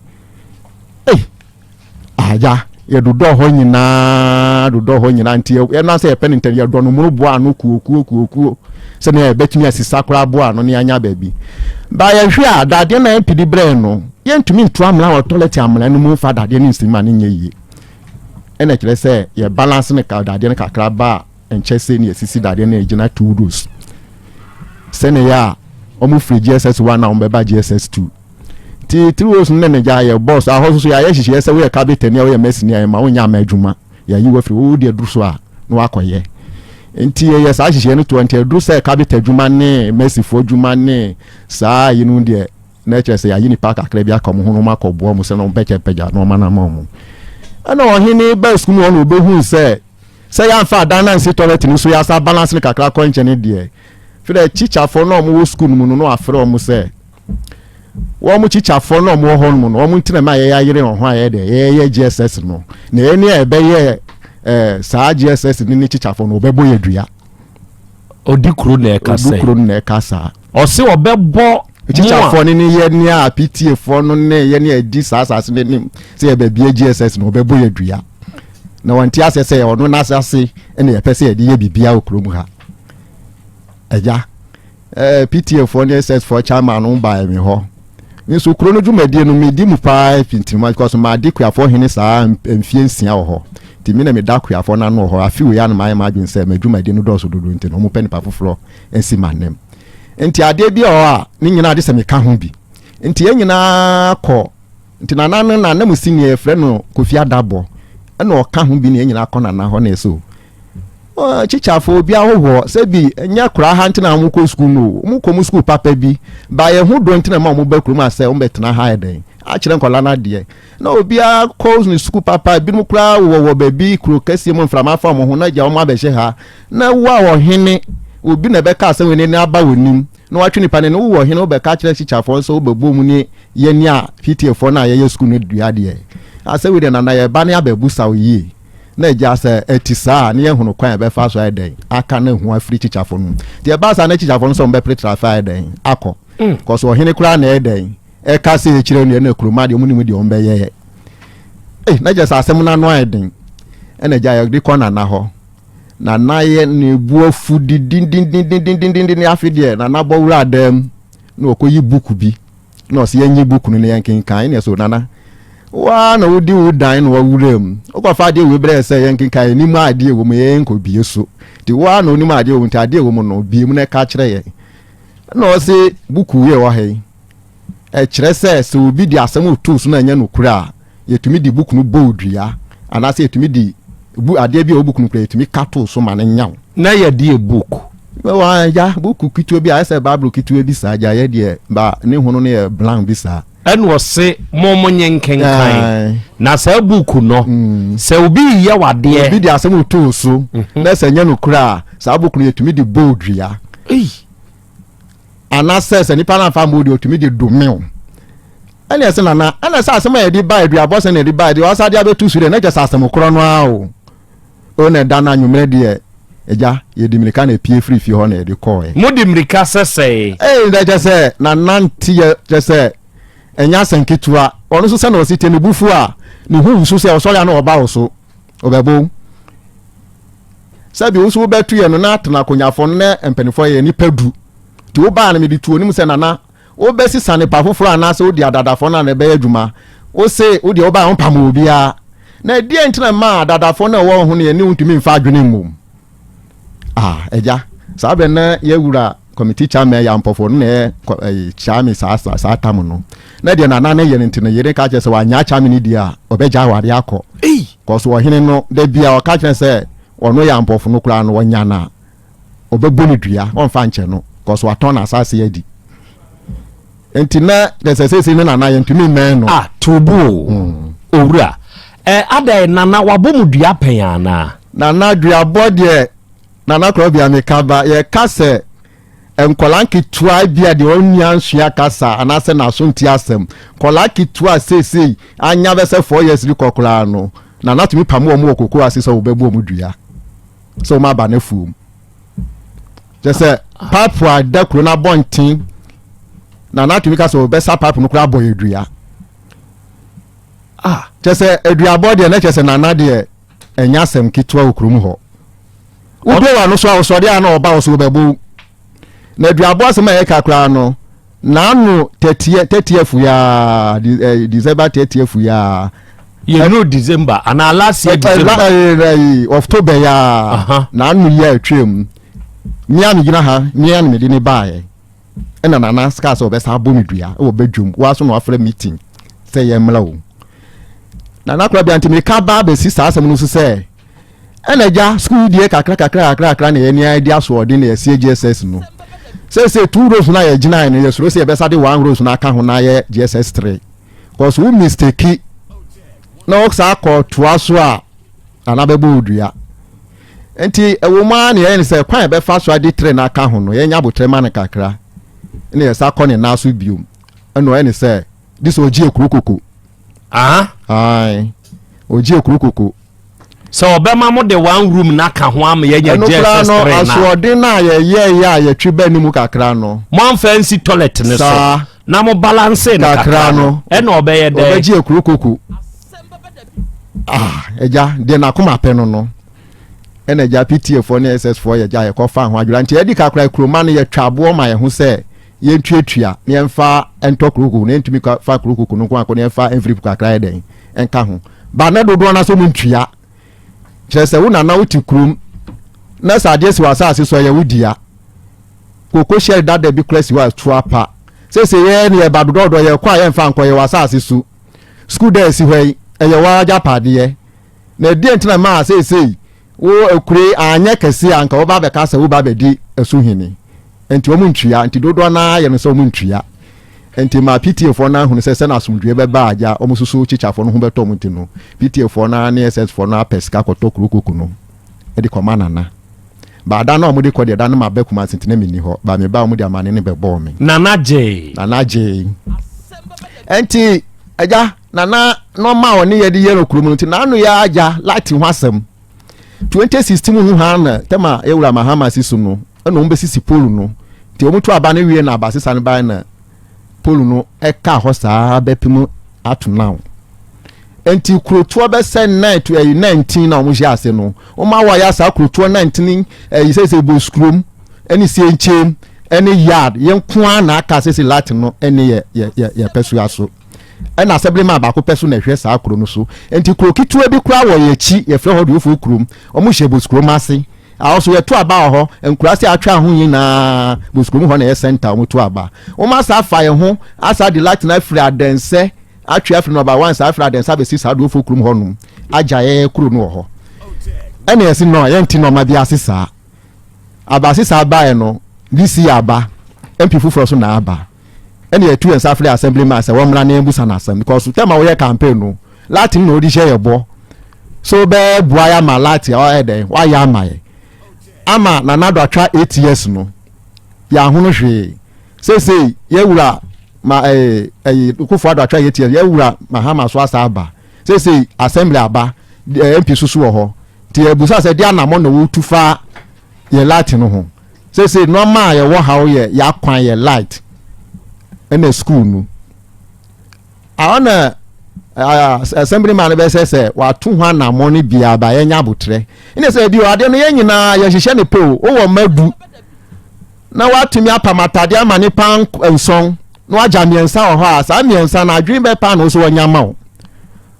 Ei, agya, yɛdodɔ hɔ nyinaa, dodɔ hɔ nyinaa, nti yɛnam sɛ yɛpɛ ne ntɛm, yɛdɔ no mono boa ano kuo kuo kuo kuo sɛnea yɛbɛtumi asisa koraa boa ano ne anya baabi ba. Yɛhwɛ a, dadeɛ na yɛmpidi brɛ no, yɛntumi nto amena wɔ toilet amena no mu mfa dadeɛ no nsi ma no nyɛ yie. Ɛna kyerɛ sɛ yɛ balance ne ka dadeɛ no kakra ba a, nkyɛ sɛ ne yɛsisi dadeɛ no gyina two rows, sɛnea yɛ a wɔn firi GSS 1 na wɔn bɛba GSS 2, nti three rows no ne gya yɛ bɔs ahɔ soso. Yɛayɛ hyehyɛ sɛ woyɛ carpenter ni a, woyɛ mason a, ɛma wonyɛ ama adwuma, yɛayi wafiri wo deɛ duru so a na wakɔyɛ. Nti yɛyɛ saa hyehyɛ no toɔ, nti ɛduru sɛ carpenter adwuma ne masonfoɔ adwuma ne saa yi no deɛ, na ɛkyerɛ sɛ yɛayi nipa kakra bi aka ɔmo ho na ɔmo akɔboa ɔmo sɛ na ɔmo pɛkyɛpɛgya na ɔmo anam ɔmo. Ɛna ɔhene baa sukuu mu hɔ na obɛhu sɛ yɛamfa adan na nsi toilet no so, yɛasa balance no kakra kɔ nkyɛn deɛ fidɛ kyikyafoɔ na ɔmo wɔ sukuu no mu no, na wafrɛ ɔmo sɛ wɔn mo kyikyafoɔ na ɔmo wɔ hɔ nom no, wɔn ntena mu a yɛyɛ ayere wɔn ho a yɛyɛ dɛ yɛyɛ GSS no, na yɛn ni a ɛbɛyɛ saa GSS ne kyikyafoɔ no, ɔbɛbɔ yɛ dua. Odi kuro na ɛka sɛ odi kuro na ɛka saa. Ɔsi ɔbɛbɔ. Kyikyafoɔ no ne yɛ ne a PTA foɔ no ne yɛ ne a ɛdi saa asase no anim sɛ yɛbɛbie GSS no, ɔbɛbɔ yɛ dua, na wɔn ti asɛ sɛ ɔno n'asase ɛna yɛpɛ sɛ yɛde yɛ biribiara wɔ kurom ha. Ɛgya PTA foɔ ne SS foɔ chairman no baa mi hɔ nso, kuro no dwumadie no medi mu paa fintirima because maa di kuafoɔ hene saa mfie 6 wɔ hɔ, nti mi na mi da kuafoɔ n'ano wɔ hɔ. Afi wei anum ayɛ maa adwene sɛ mɛ dwumadie no dɔɔso dodo, nti na wɔn pɛ nipa foforɔ nsi ma nem, nti adeɛ bi wɔ hɔ a ne nyinaa de sɛ meka ho bi, nti yɛn nyinaa kɔ. Nti nana no na anam si nea yɛfrɛ no Kofi Adabɔ, ɛna ɔka ho bi na yɛn nyinaa kɔ nana hɔ na ɛsɛ o kyikyafo obi ahohoɔ sɛ bi nyɛ koraa ha, nti na wɔn kɔ sukuu no, wɔn kɔ mu sukuu papa bi ba yɛn ho do, nti na ma wɔn ba kurom asɛ wɔn bɛtena ha yɛ dɛn akyerɛ nkɔla no adeɛ, na obiara kɔ ne sukuu papa. Ebinom koraa wɔ baabi kuro kɛseɛ mu, mframa afa wɔn ho na gya wɔn abɛhyɛ ha, na wo a ɔhene obi na ɛbɛka asɛm wɔ n'ani aba wɔ nim na watwe nipa no ne wowɔ hene, wobɛka kyerɛ kyikyafoɔ nso wobɛbɔ mu ne yɛni a PTA foɔ no a yɛyɛ sukuu no dua deɛ asɛ wei deɛ nana yɛba ne abɛbusa wo yie, na agya sɛ ɛti saa ne yɛhunu kwan a yɛbɛfa so ayɛ dɛn aka ne ho afiri kyikyafoɔ no mu. Nti ɛba saa na kyikyafoɔ no sɛ wɔbɛpere fa ayɛ dɛn akɔ kɔsɔ ɔhene koraa na ɛyɛ dɛn ɛka sɛ ɛkyerɛ no ɛna kuroma deɛ ɔmo nim deɛ ɔmo bɛyɛ ɛ, na gya sɛ asɛm no ano ayɛ den. Ɛna agya yɛde kɔ nana hɔ, nana yɛ ne bu afu didindindindindindin. Afe deɛ nana bɔ wura dɛm na ɔkɔyi buku bi na ɔsɛ yɛnyi buku no na yɛnkenkan. Ɛna so nana waa na wodi wo dan na wawura mu wokɔfa adeɛ wei brɛ sɛ yɛnkenkan, anim adeɛ wɔ mu, yɛnkɔ bie so, nti waa na onim adeɛ wɔ mu, nti adeɛ wɔ mu no bie mu na ɛka kyerɛ yɛn. Na ɔsɛ buku yɛ wɔ ha yi, ɛkyerɛ sɛ obi de asɛm otu so na ɛnyɛ nokorɛ a, yɛtumi de buku no bɔ dua, anaasɛ yɛtumi de bu adeɛ bi a ɛwɔ buku no kora, yɛtumi ka to so ma no nyaw. Na yɛde book. Agya, buku ketewa bi a ayɛ sɛ Bible ketewa bi saa, agya, yɛ deɛ ba ne ho no yɛ blank bi saa. Ɛna ɔse mo mo nye nkenkan na saa buku no, sɛ obi yɛ wadeɛ, obi de asɛm otu so na sɛ ɛnyɛ nokorɛ a, saa buku no yɛtumi de bɔ dua, anaasɛ sɛ nipa no amfa mmɔ deɛ, ɔtumi de dome wo. Ɛna ɛsɛ nana, ɛna sɛ asɛm a yɛde ba aduabɔ sɛ na yɛde ba deɛ ɔsa de abɛtu so deɛ, na kyɛ sɛ asɛm korɔ no ara o. O na ɛda no anwummerɛ deɛ, agya, yɛde mmirika na epie firi fie hɔ na yɛde kɔɔɛ. Mo de mmirika sɛsɛe. Ee, na kyɛ sɛ nana nte yɛ, kyɛ sɛ ɛnyɛ asɛm ketewa. Ɔno nso sɛ na ɔsi tie ne bufu a ne ho wusu sɛ ɔsɔre a na ɔba wo so ɔbɛbo sɛbi wo nso wobɛto yɛ no na atena akonnwafoɔ no na mpanimfoɔ yɛ nipa 10, nti wobaa no mede tuo onim sɛ nana wobɛsesa nipa foforɔ anaasɛ wodi adadafoɔ no a na ɛbɛyɛ adwuma. Wose wodeɛ wobaa wompam obiara, na ɛdeɛ nti na ma adadafoɔ no a ɛwɔ wo ho no yɛne wo ntumi mfa adwene mmom? Ah, agya, saa bɛ na yɛwura committee chairman yɛ ampɔfoɔ no na ɛyɛ chairman saa tam no, na deɛ nana ne yɛ no nti no yere ka kyerɛ sɛ wanya chairman no die a, ɔbɛgya awareɛ akɔ kɔso ɔhene no da bia ɔka kyerɛ sɛ ɔno yɛ ampɔfo no koraa no ɔnya no a, ɔbɛbɔ no dua, ɔmfa nkyɛ no kɔso watɔn n'asase adi, nti na kyerɛ sɛ seesei ne nana yɛntumi mmɛn no. Ah, tobo o, owura ɛ adɛ nana wabɔ mu dua pɛn anaa? Nana duabɔ deɛ, nana korɔ bia meka ba yɛka sɛ Nkwadaa nketewa bi a deɛ ɔnni ansua kasa anaasɛ n'aso nte asɛm. Nkwadaa ketewa seesei anya bɛsɛ 4 years rekɔ koraa no, Nana tumi pam wɔn wɔ koko ase sɛ wɔbɛbu wɔn dua sɛ wɔn aba n'afuom. Kyɛ sɛ pipe a da kuro no abɔnten, Nana tumi ka sɛ wɔbɛsa pipe no koraa abɔ yɛ dua. Ah. Kyɛ sɛ aduabɔ deɛ, na kyɛ sɛ Nana deɛ, ɛnyɛ asɛm ketewa wɔ kurom hɔ. Wobie wa no so a, wosɔre a na ɔba wo so wobɛbo. Na aduabɔ asɛm a yɛka koraa no, n'ano 30th yaa, December 30th yaa. Yɛnu December anaa last year December? October yaa, n'ano yi a atwam. Mmea mi gyina ha, mmea na mede ne baeɛ, ɛna Nana kaa sɛ ɔbɛsa abɔ me dua ɛwɔ badwam waso na wafrɛ meeting sɛ yɛmmra o. Nana kora bia nti meka ba abɛsi saa asɛm no so sɛ ɛna gya sukuu deɛ, kakra kakra kakra kakra na yɛne adi asoɔden na yɛsie JSS no. Sɛsɛ two rows no a yɛgyinae no, yɛsuro sɛ yɛbɛsa de one rows no aka ho na ayɛ JSS three, cause wo mistake na wo saa kɔ toa so a, Nana bɛbɔ wo dua. Nti ɛwɔ mu ara na yɛyɛ no sɛ kwan a yɛbɛfa so ade three no aka ho no, yɛnya abotrɛ ma no kakra na yɛsa kɔ ne nan so biom. Ɛna ɔyɛ ne sɛ de sɛ ɔgye ekuro koko. Ae, ɔgye ekuro koko. Sɛ ɔbɛma mo de one room na ka ho ama yɛnya Ɛno koraa JSS no 3 na asoɔden no a yɛyɛɛyɛ a yɛtwe bɛ ne mu kakra no, mo amfa nsi toilet ne so saa na mo balance no kakra kakra no no, ɛna ɔbɛyɛ dɛ ɔbɛgye ekuro koko. Ah, agya deɛ n'akoma pɛ no, ɛna agya PTA foɔ ne SS foɔ yɛ gya yɛkɔfa ho adwira. Nti yɛdi kakra kuroma no, yɛtwa aboɔ ma yɛn ho sɛ yɛntuatua na yɛmfa ntɔ kuro koko na yɛntumi fa kuro koko no nko akɔ na yɛmfa mfiri kakra yɛ dɛn nka ho ba na dodoɔ no so mu ntua. Kyerɛ sɛ wo nana wote kurom na sɛ adeɛ si wɔ asase so, ɛyɛ wo dea. Koko hyɛ dada bi kora si hɔ a tu apa sɛsɛ yɛ ne yɛba dodɔɔdɔ, yɛkɔ a yɛmfa nkɔ, yɛwɔ asase so. Sukuu da esi hɔ yi, ɛyɛ wɔn agyapadeɛ. Na ɛdeɛ ntina maa seesei wo akure anyɛ kɛse a nka wɔba abɛka sɛ woba abɛdi ɛso hene? Nti wɔn ntua. Nti dodoɔ naa yɛ no sɛ wɔn ntua. Nti ma PTA foɔ no ahunu sɛ na asomdwoeɛ bɛba agya wɔn soso kyikyafoɔ no ho bɛtɔ wɔn. Nti no PTA foɔ no ne SS foɔ no apɛ sika kɔtɔ kuro koko no de kɔma Nana. Baada na wɔn de kɔ deɛ, da no ma bɛ Kumasi, nti na mi ni hɔ ba mi ba wɔn de amane ne bɛbɔɔ mi. Nana gyee? Nana gyee. Nti agya Nana nɔɔma a ɔne yɛ de yɛ no kurom no, nti n'ano yɛ agya light ho asɛm. 2016 mu ha na tɛma ewura Mahama si so no, ɛna wɔn bɛsisi pole no. Nti wɔn to aba no wie na aba sisa no ban na pole no ɛka hɔ saa bɛpem ato now. Nti kurotoɔ bɛsɛ nine to ɛyi 19 na wɔn hyɛ ase no, wɔn awɔ ayɛ saa kurotoɔ 19 ɛyi sɛ Bosukurom ɛne Sienkyem ɛne Yard, yɛn nko ara na aka sɛ light no ɛne yɛ pɛ so aso. Ɛna asɛbere maa baako pɛ so na ɛhwɛ saa kuro no so. Nti kuro ketewa bi koraa wɔ yɛn akyi, yɛfrɛ hɔ Duofoɔ kurom. Wɔn hyɛ Bosukurom ase a ɔso yɛto aba wɔ hɔ. Nkuraase a atwa ho nyinaa, Bosukurom hɔ na ɛyɛ center wɔn to aba. Wɔn asa afa yɛn ho asa de light na afiri Adɛnsɛ atwe afiri number one saa afiri Adɛnsɛ abɛsi saa Duofoɔ kurom hɔ nom agya yɛyɛ kuro no wɔ hɔ. Ɛna yɛsi no yɛnte nɔɔma bi ase saa abase saa baeɛ no. DC aba, MP foforɔ so na aba, ɛna yɛtu yɛn nsa afiri assembly man sɛ wɔmmra na yɛmbusa no asɛm, because tɛm a wɔyɛ campaign no, light no na wɔde hyɛ yɛ bɔ so bɛɛ boa yɛ ama light a ɔyɛ dɛn wayɛ ama yɛ ama Nana do atwa 8 years no, yɛahono hwee. Seesei yɛwura ma ɛɛ ɛyi Akufo Addo atwa 8 years, yɛwura Mahama so asa aba. Seesei assembly aba, MP soso wɔ hɔ. Nti yɛbusa sɛ de anamɔ na wɔtu fa yɛ light no ho. Seesei nneɛma a yɛwɔ ha yɛ yɛakwan, yɛ light ɛna school no. Ahɔ na assembly man no bɛsɛ sɛ wato ho anammɔ no biara ba yɛnya abotrɛ. Ɛna sɛ bi adeɛ no, yɛn nyinaa yɛhyehyɛ ne pɛ o. Wowɔ mma 10 na watumi apam atadeɛ ama nipa 7 na wagya mmiɛnsa wɔ hɔ a, saa mmiɛnsa no adwene bɛpa no so wɔnya ma wo.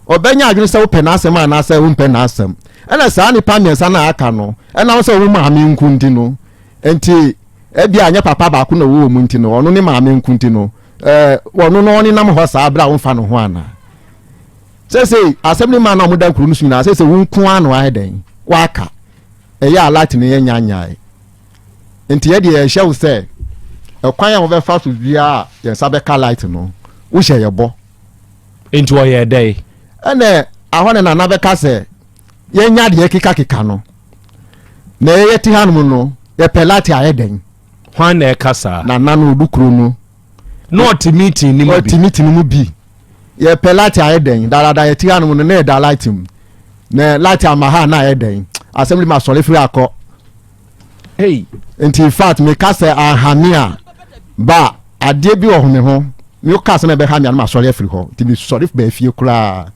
Ɔbɛnya adwene sɛ wopɛ n'asɛm anaasɛ wompɛ n'asɛm. Ɛna saa nipa mmiɛnsa no a aka no, ɛnam sɛ wɔn maame nko nti no, nti ebi a nyɛ papa baako na ɔwɔ mu nti no, ɔno ne maame nko nti no, ɔno no ɔnenam hɔ saa abere a wɔmfa ne ho ana. Sɛsɛ asɛm ne maa na wɔda kuro no so nyinaa, sɛsɛ wɔn nko ara na wɔayɛ dɛn waka ɛyɛ a light no yɛ nyanyae. Nti yɛ deɛ yɛhyɛ wo sɛ ɛkwan a wɔbɛfa so biara a yɛn nsa bɛka light no, wohyɛ yɛ bɔ. Nti ɔyɛ dɛn? Ɛnɛ ahɔ ne Nana bɛka sɛ yɛnya deɛ kekakeka no na yɛyɛ te hanom no, yɛpɛ light ayɛ dɛn. Hwan na ɛka saa? Nana no ɔdu kuro no. Na ɔte meeting no mu bi. Ɔte meeting no mu bi. Yɛpɛ light ayɛ dɛn? Dadaada yɛte hanom no na yɛda light mu. Na light ama ha na ayɛ dɛn? Assembly ma sɔre firi akɔ. Hey. Nti in fact meka sɛ anha me a ba adeɛ bi wɔ me ho. Meka sɛ na ɛbɛha me a na masɔre afiri hɔ. Nti mesɔre baa fie koraa.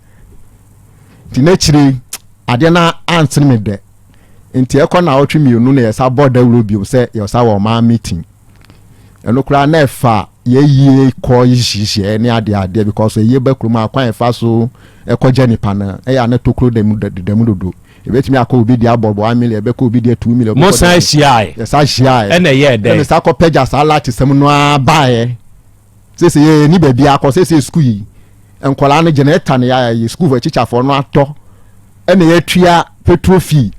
Nti n'akyire adeɛ no ansene me dɛ. Nti ɛkɔ naawɔtwe mmienu na yɛsa bɔ dawuro bio sɛ yɛsa wɔ ɔman meeting. Ɛno koraa na ɛfa yɛyie kɔ nhyehyɛɛ ne adeɛ adeɛ because ɛyie ba kurom a kwan ɛfa so ɛkɔgya nipa no ɛyɛ a na tokuro da mu deda mu dodo. Ɛbɛtumi akɔ obi deɛ abɔ 1 million, ɛbɛkɔ obi deɛ 2 million. Mo san hyiae? Yɛsa hyiae. Ɛna ɛyɛɛ dɛn? Ɛna mesa kɔ pɛgya saa light sɛm no ara baeɛ. Sese yɛ ni baabi akɔ sese sukuu yi nkwadaa no generator no yɛ sukuu fo akyikyafoɔ no atɔ ɛna yɛatua petrol fee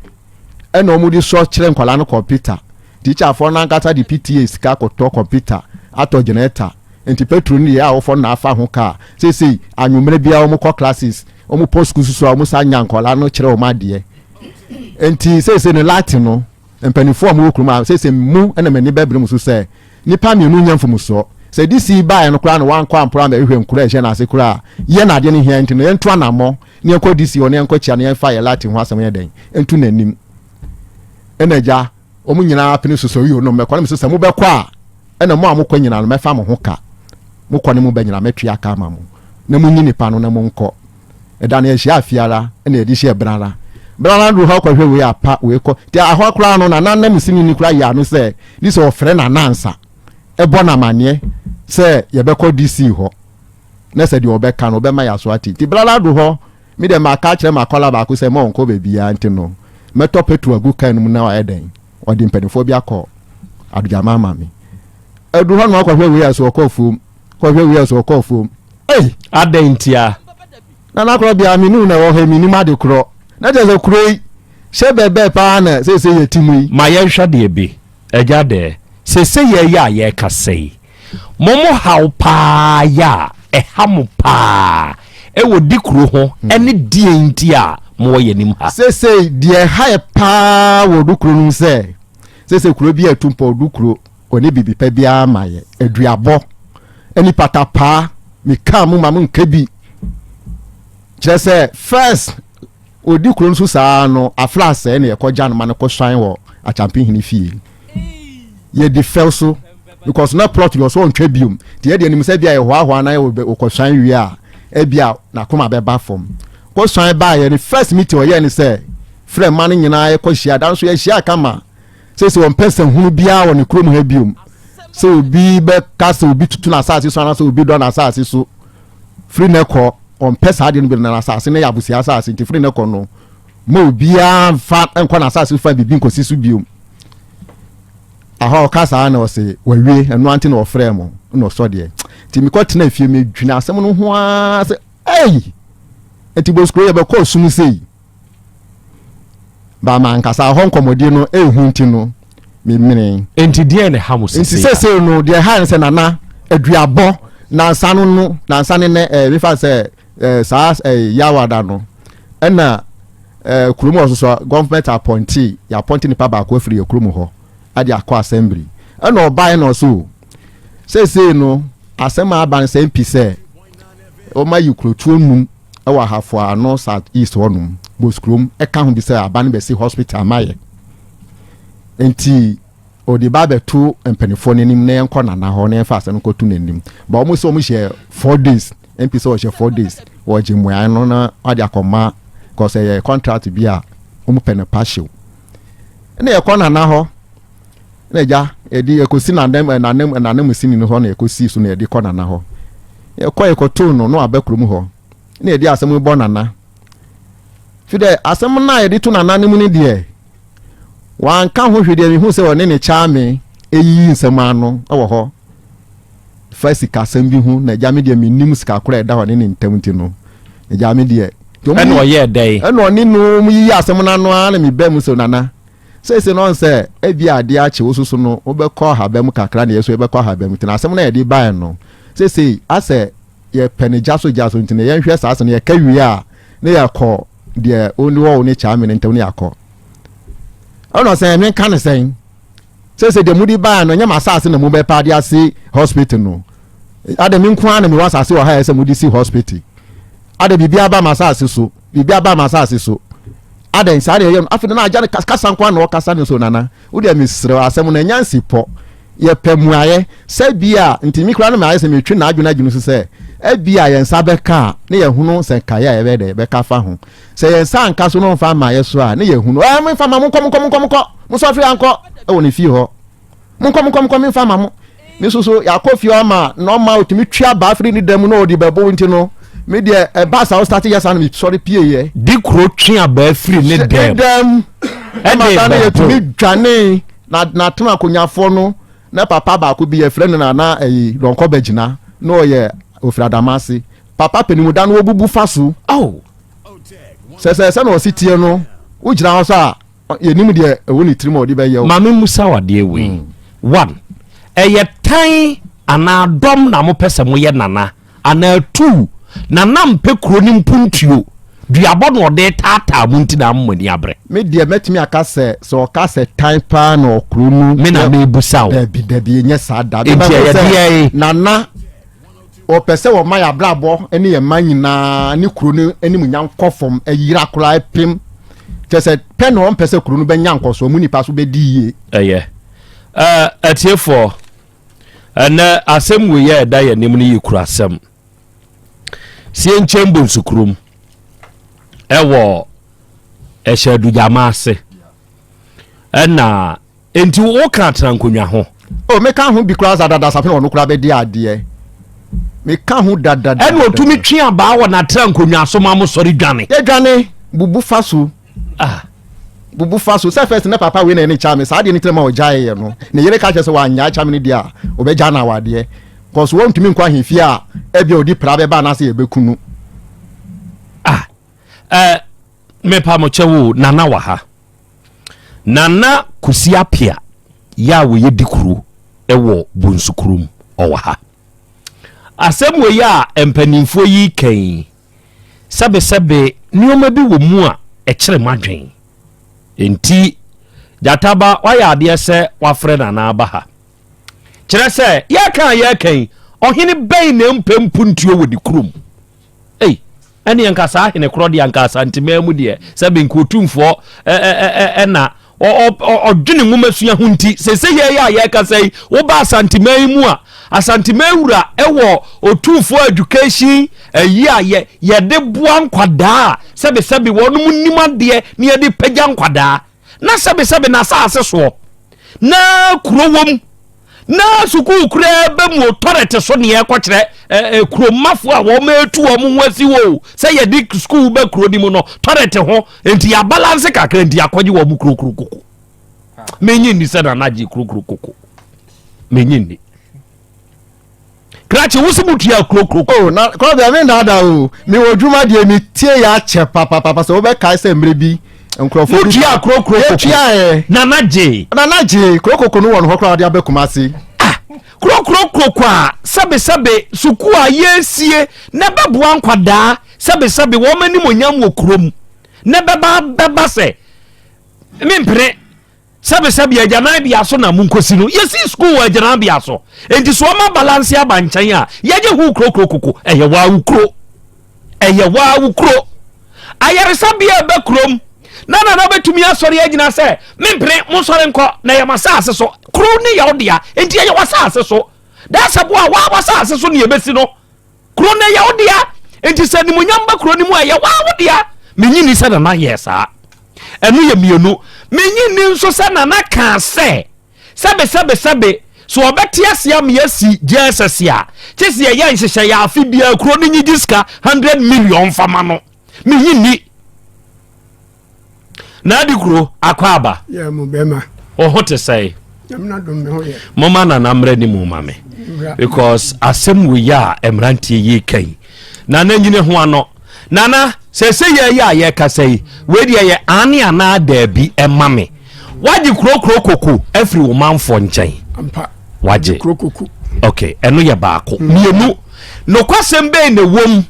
ɛna wɔn de sɔ kyerɛ nkwadaa no kɔmputa. Tikyafoɔ no ankasa de PTA sika kɔtɔ kɔmputa atɔ generator nti petrol no deɛ awofoɔ no na afa ho kaa. Sese anwummerɛ biara wɔn kɔ classes, wɔn pɔ sukuu soso a wɔn san nya nkwadaa no kyerɛ wɔn adeɛ. Nti sese no light no mpanimfoɔ a wɔwɔ kurom a sese mu ɛna m'ani bɛbere mu so sɛ nipa mmienu nyɛ mfomsoɔ. Sɛ DC baeɛ no koraa na wankɔ amporo ambɛhwehwɛ nkuro a ɛhyɛ n'ase koraa a, yɛ na adeɛ no hia nti no yɛnto anammɔ na yɛnkɔ DC hɔ na yɛnkɔ kyia na yɛmfa yɛ light ho asɛm yɛ dɛn nto n'anim. Ɛna agya wɔn nyinaa pene so sɛ oyo no mɛkɔ na mesɛ sɛ mobɛkɔ a ɛna mo a mokɔ nyinaa no mɛfa mo ho ka, mokɔ ne mo ba nyinaa mɛtua ka ama mo na monyi nipa no na monkɔ. Ɛda no yɛhyia afi ara ɛna yɛde hyɛ brara brara duru hɔ kɔhwɛ wei apa wei kɔ nti ahɔ koraa no nana nam sini ni koraa yɛ ano sɛ ne sɛ ɔfrɛ nana ansa ɛbɔ no amaneɛ sɛ yɛbɛkɔ DC hɔ na sɛ deɛ ɔbɛka no ɔbɛma yɛ aso ate. Nti brara duru hɔ me deɛ maka akyerɛ makɔla baako sɛ ma ɔnkɔ baabiara nti no mɛtɔ petrol agu kaa no mu na wayɛ dɛn ɔde mpanimfoɔ bi akɔ adogyama ama me. Aduru hɔ no akɔhwɛ wei a so ɔkɔ afuom kɔhwɛ wei a so ɔkɔ afuom. Ei! Adɛn ntia? Nana korɔ bea me ne wo na ɛwɔ hɔ yi menim ade korɔ. Na kyerɛ sɛ kuro yi hyɛ bɛɛbɛɛ paa na seesei yɛte mu yi. Ma yɛnhwɛ deɛ bi, Agya dɛɛ, seesei yɛyɛ a yɛrekasa yi, mo mo haw paa yɛ a ɛha mo paa ɛwɔ di kuro ho ɛne deɛn nti a mowɔ yɛn anim ha? Seesei deɛ ɛha yɛ paa wɔ du kuro no mu sɛ, seesei kuro bi a ɛtu mpɔn du kuro, ɔne biribi pa biara ma yɛ, aduabɔ ɛne patapaa, mekaa mu ma mo nka bi. Kyerɛ sɛ first ɔdi kuro no so saa no, afra asɛe na yɛkɔgya no ma no kɔsuan wɔ Akyampenhene fie. Yɛdi fɛw so because na plot yɛ ɔsɛ ɔntwa biom. Nti yɛde anim sɛ bia yɛhoahoa na ɔkɔsuan wie a, ebia n'akoma bɛba fam. Kɔsuan baeɛ no, first meeting ɔyɛɛ ne sɛ frɛ mma no nyinaa yɛkɔhyia. Da nso yɛhyia kama. Sɛ ɔmpɛ nsɛnhunu biara wɔ ne kurom ha biom. Sɛ obi bɛka sɛ obi tutu n'asase so anaasɛ obi dɔ n'asase so firi ne kɔ, ɔmpɛ saa adeɛ no bi na n'asase no yɛ abusua asase nti firi ne kɔ no ma obiara mfa nkɔ n'asase fa biribi nkɔsi so biom. Ahɔ ɔka saa na ɔse wawie, ɛno ante na ɔfrɛ mo na ɔsɔ deɛ. Nti mekɔ tena fie medwene asɛm no ho ara sɛ ei, nti boskuro yɛbɛkɔ sum sei. Ba mankasa hɔ nkɔmmɔdie no ɛhu nti no memene. Nti deɛ na ɛha mo sesei? Nti sesei no deɛ ɛha ne sɛ nana aduabɔ nansa no no nansa ne nɛ ɛɛ mefa sɛ ɛɛ saa ɛɛ yawada no ɛna ɛɛ kurom hɔ soso government appointee yɛ appointee nipa baako afiri yɛ kurom hɔ ade akɔ assembly ɛna ɔbaeɛ na ɔso sesei no asɛm a aba no sɛ mpi sɛ wɔn ayi kurotuo num ɛwɔ Ahafo ano South East hɔnom Boskurom ɛka ho bi sɛ aba no bɛsi hospital ama yɛ nti ɔde ba abɛto mpanimfoɔ no anim na yɛnkɔ nana hɔ na yɛmfa asɛm no nkɔto n'anim ba wɔn sɛ wɔn hyɛ 4 days mp sɛ ɔhyɛ 4 days wɔgye mmuaeɛ no na ɔde akɔma kɔsɛ yɛ contract bi a wɔn pɛ no pa hyew. Ɛna yɛkɔ nana hɔ na agya yɛde yɛkɔsi nanam nanam nanam sini no hɔ na yɛkɔsi so na yɛde kɔ nana hɔ. Yɛkɔ yɛkɔtoo no na waba kurom hɔ na yɛde asɛm bɔ nana fi dɛ asɛm no a yɛde to nana no mu no deɛ wanka ho hwee deɛ mehu sɛ ɔne ne kyaame ɛyiyi nsɛm ano wɔ hɔ fa sikasɛm bi ho na agya me deɛ mennim sika korɔ a ɛda hɔ ne ne ntam nti no agya me deɛ. Ɛna ɔyɛɛ dɛn? Ɛna ɔne no mu yiyi asɛm no ano ara na mebaa mu sɛ nana seesei no ɔn sɛ ebi adeɛ akye wo soso no wobɛkɔ ahaba mu kakra na yɛ so yɛbɛkɔ ahaba mu nti na asɛm no a yɛde baeɛ no seesei asɛ yɛpɛ no gya so gya so nti na yɛnhwɛ saa asɛm no yɛka wie a na yɛakɔ deɛ ɔne wɔ wo ne kyaa me no ntam ne yɛakɔ. Ɛna ɔsɛ menka ne sɛn? Sɛ deɛ mode baa no, ɛnyɛ m'asase na mobɛpa ade ase hospital no. Adɛ me nko ara na mewɔ asase wɔ ha yɛ sɛ mode si hospital? Adɛ biribi aba m'asase so, biribi aba m'asase so. Adɛn saa na ɛyɛ no? Afei na agya no kasa nko ara na ɔkasa no so. Nana, wo deɛ mesrɛ asɛm no ɛnya nsipɔ. Yɛpɛ mmuaeɛ sɛ bi a nti me koraa no maayɛ sɛ metwe n'adwene adwene so sɛ ebi a yɛn nsa bɛka a ne yɛhunu sɛ nkaeɛ a yɛbɛyɛ dɛ yɛbɛka fa ho. Sɛ yɛn nsa anka so na ɔmfa mmaeɛ so a ne yɛhunu ɛɛ memfa ma mo nkɔ monkɔ monkɔ monkɔ mosɔfiri ankɔ ɛwɔ ne fie hɔ. Monkɔ, monkɔ, monkɔ, memfa ma mo. Me nso so, yɛakɔ fie hɔ ama na ɔma ɔtumi twe abaa firi ne dan mu na ɔde bɛbo nti no, me deɛ ɛbaa saa ɔstate yɛ saa na mesɔre pieeɛ. Di kuro twe abaa firi ne dɛm. Ne dɛm. Ɛma saa no yɛtumi dwane na n'atena akonyafoɔ no na papa baako bi yɛfrɛ no Nana ɛyi Dɔnkɔ Bɛgyina na ɔyɛ ofiri Adamase. Papa panimu da no wɔbubu fa so. Oh. Sɛ sɛ sɛ na ɔsi teɛ no wogyina hɔ sɛ a yɛnim deɛ ɛwɔ ne tirim a ɔde bɛyɛ o. Ma me mmusa wo adeɛ wei. One, ɛyɛ tan anaa dɔm na mopɛ sɛ moyɛ Nana anaa two, Nana mpɛ kuro no mpuntuo, duabɔ na ɔde retaataa mo nti na ama mo ani abrɛ? Me deɛ mɛtumi aka sɛ, sɛ ɔka sɛ tan paa na ɔkuro no. Me na mebusa wo. Dabi dabi ɛnyɛ saa da. Nti ɛyɛ deɛn? Nana Wɔpɛ sɛ wɔma yɛn abrabɔ ne yɛn mma nyinaa ne kuro no animuonyam kɔ fam, ɛyera koraa, ɛpem. Kyerɛ sɛ, pɛ na wɔmpɛ sɛ kuro no bɛnya nkɔsoɔ, mu nnipa so bɛdi yie. Ɛyɛ. Ɛɛ, atiefoɔ, ɛnɛ asɛm wei a ɛda yɛn anim no yɛ kurasɛm. Sie nkyɛn bonsukurom ɛwɔ ɛhyɛ adugyama ase ɛna Enti wo ka atena nkonnwa ho? Oh, me ka ho bi koraa sa dada safe na ɔno koraa bɛdi adeɛ. Me ka ho dada. Ɛna ɔtumi twe abaa wɔ n'atena nkonnwa so ma mo sɔre dwane. Yɛ dwane, bubu fa so. Ah. Bubu fa so. Sɛ first na papa wei na ɛne kya me saa adeɛ no tena ma ɔgyae yɛ no. Ne yere ka kyerɛ sɛ wanyɛ kya me no deɛ a, ɔbɛgya no awadeɛ. Kɔso wɔntumi nkɔ ahemfie a ebia ɔdi pra bɛba anaasɛ yɛbɛku no. Ah. Eh, mepa mo kyɛw o, Nana wɔ ha. Nana Kwesi Appiah yɛ a wɔyɛ dikuro wɔ Bonsu kurom ɔwɔ ha. Asɛm wei a mpanimfoɔ yi reka yi, sɛbesɛbe nneɛma bi wɔ mu a ɛkyere m'adwen. Enti Gyataba wayɛ adeɛ sɛ wafrɛ Nana aba ha. Kyerɛ sɛ yɛreka a yɛreka yi, ɔhene bɛn na ɛmpɛ mpuntuo wɔ ne kurom? Ei, ɛneɛ nka saa hene korɔ deɛ anka Asanteman mu deɛ sɛbe nka otumfoɔ ɛna ɔdwene nwomasua ho nti sese yɛ yɛ a yɛkasa yi woba Asanteman yi mu a Asanteman wura ɛwɔ otumfoɔ education ayi a yɛ yɛde boa nkwadaa sɛbe sɛbe wɔn nim adeɛ ne yɛde pagya nkwadaa na sɛbesɛbe n'asase soɔ, na kuro wom, na sukuu koraa bɛ mu tɔrɛte so neɛ ɛkɔkyerɛ ɛɛ kurommafoɔ a wɔn atu wɔn ho asi hɔ o sɛ yɛde sukuu bɛ kuro no mu no tɔrɛte ho nti yɛabalanse kakra nti akɔgye wɔn kurokuro koko. Menyi nni sɛ nana gye kurokuro koko. Menyi nni. Krakye wo se mo tua kuro kuro. Oh na kɔbea me ndaadaa o me wɔ dwuma deɛ me tie yɛ akyɛ papapapa sɛ wobɛkae sɛ mmerɛ bi nkurɔfoɔ bi tua kuro kuro koko yɛtua ɛ nana gye nana gye kuro koko no wɔ no hɔ koraa wɔde abɛ Kumasi. Ah kuro kuro koko a sɛbe sɛbe sukuu a yɛresie na ɛbɛboa nkwadaa sɛbe sɛbe wɔn animonyam wɔ kurom na ɛbɛba bɛba sɛ mempene Sɛbesɛbe agyananbea so na monkosi no. Yɛsii sukuu wɔ agyananbea so. Enti so ɔma balanse aba nkyɛn a, yɛgye ho kurokuro koko. Ɛyɛ waa wo kuro. Ɛyɛ waa wo kuro. Ayaresabea a ɛbɛ kurom na nana bɛtumi asɔre agyina sɛ, mempene, monsɔre nkɔ, na ɛyɛ m'asaase so. Kuro ne yɛ wo dea, enti ɛyɛ w'asaase so. Dasɛboa a waa w'asaase so na yɛbɛsi no. Kuro no ɛyɛ wo dea, enti sɛ animuonyam ba kuro no mu a, ɛyɛ waa wo dea. Menye nni sɛ Nana yɛɛ saa. Ɛno yɛ mmienu. Menye nni nso sɛ Nana kaa sɛ, sɛbesɛbesɛbe, sɛ ɔbɛte ase ama yɛasi JSS a, kye sɛ yɛyɛ nhyehyɛeɛ afe biara kuro no nyegye sika 100 million mfa ma no. Menye nni. Na adi kuro akɔ aba. Yɛ mo bɛma. Wo ho te sɛe? Moma nana mmra ni mu ma me. Because asɛm wei a mmeranteɛ yi ka yi. Nana nyini ho ano. Nana, sɛ sɛ yɛ yɛ a yɛkasa yi, wei deɛ yɛ aane anaa daabi ɛma me. Wagye kuro kuro koko afiri wo manfoɔ nkyɛn. Wagye. Okay, ɛno yɛ baako. Mmienu, nokwasɛm bɛn na ɛwom?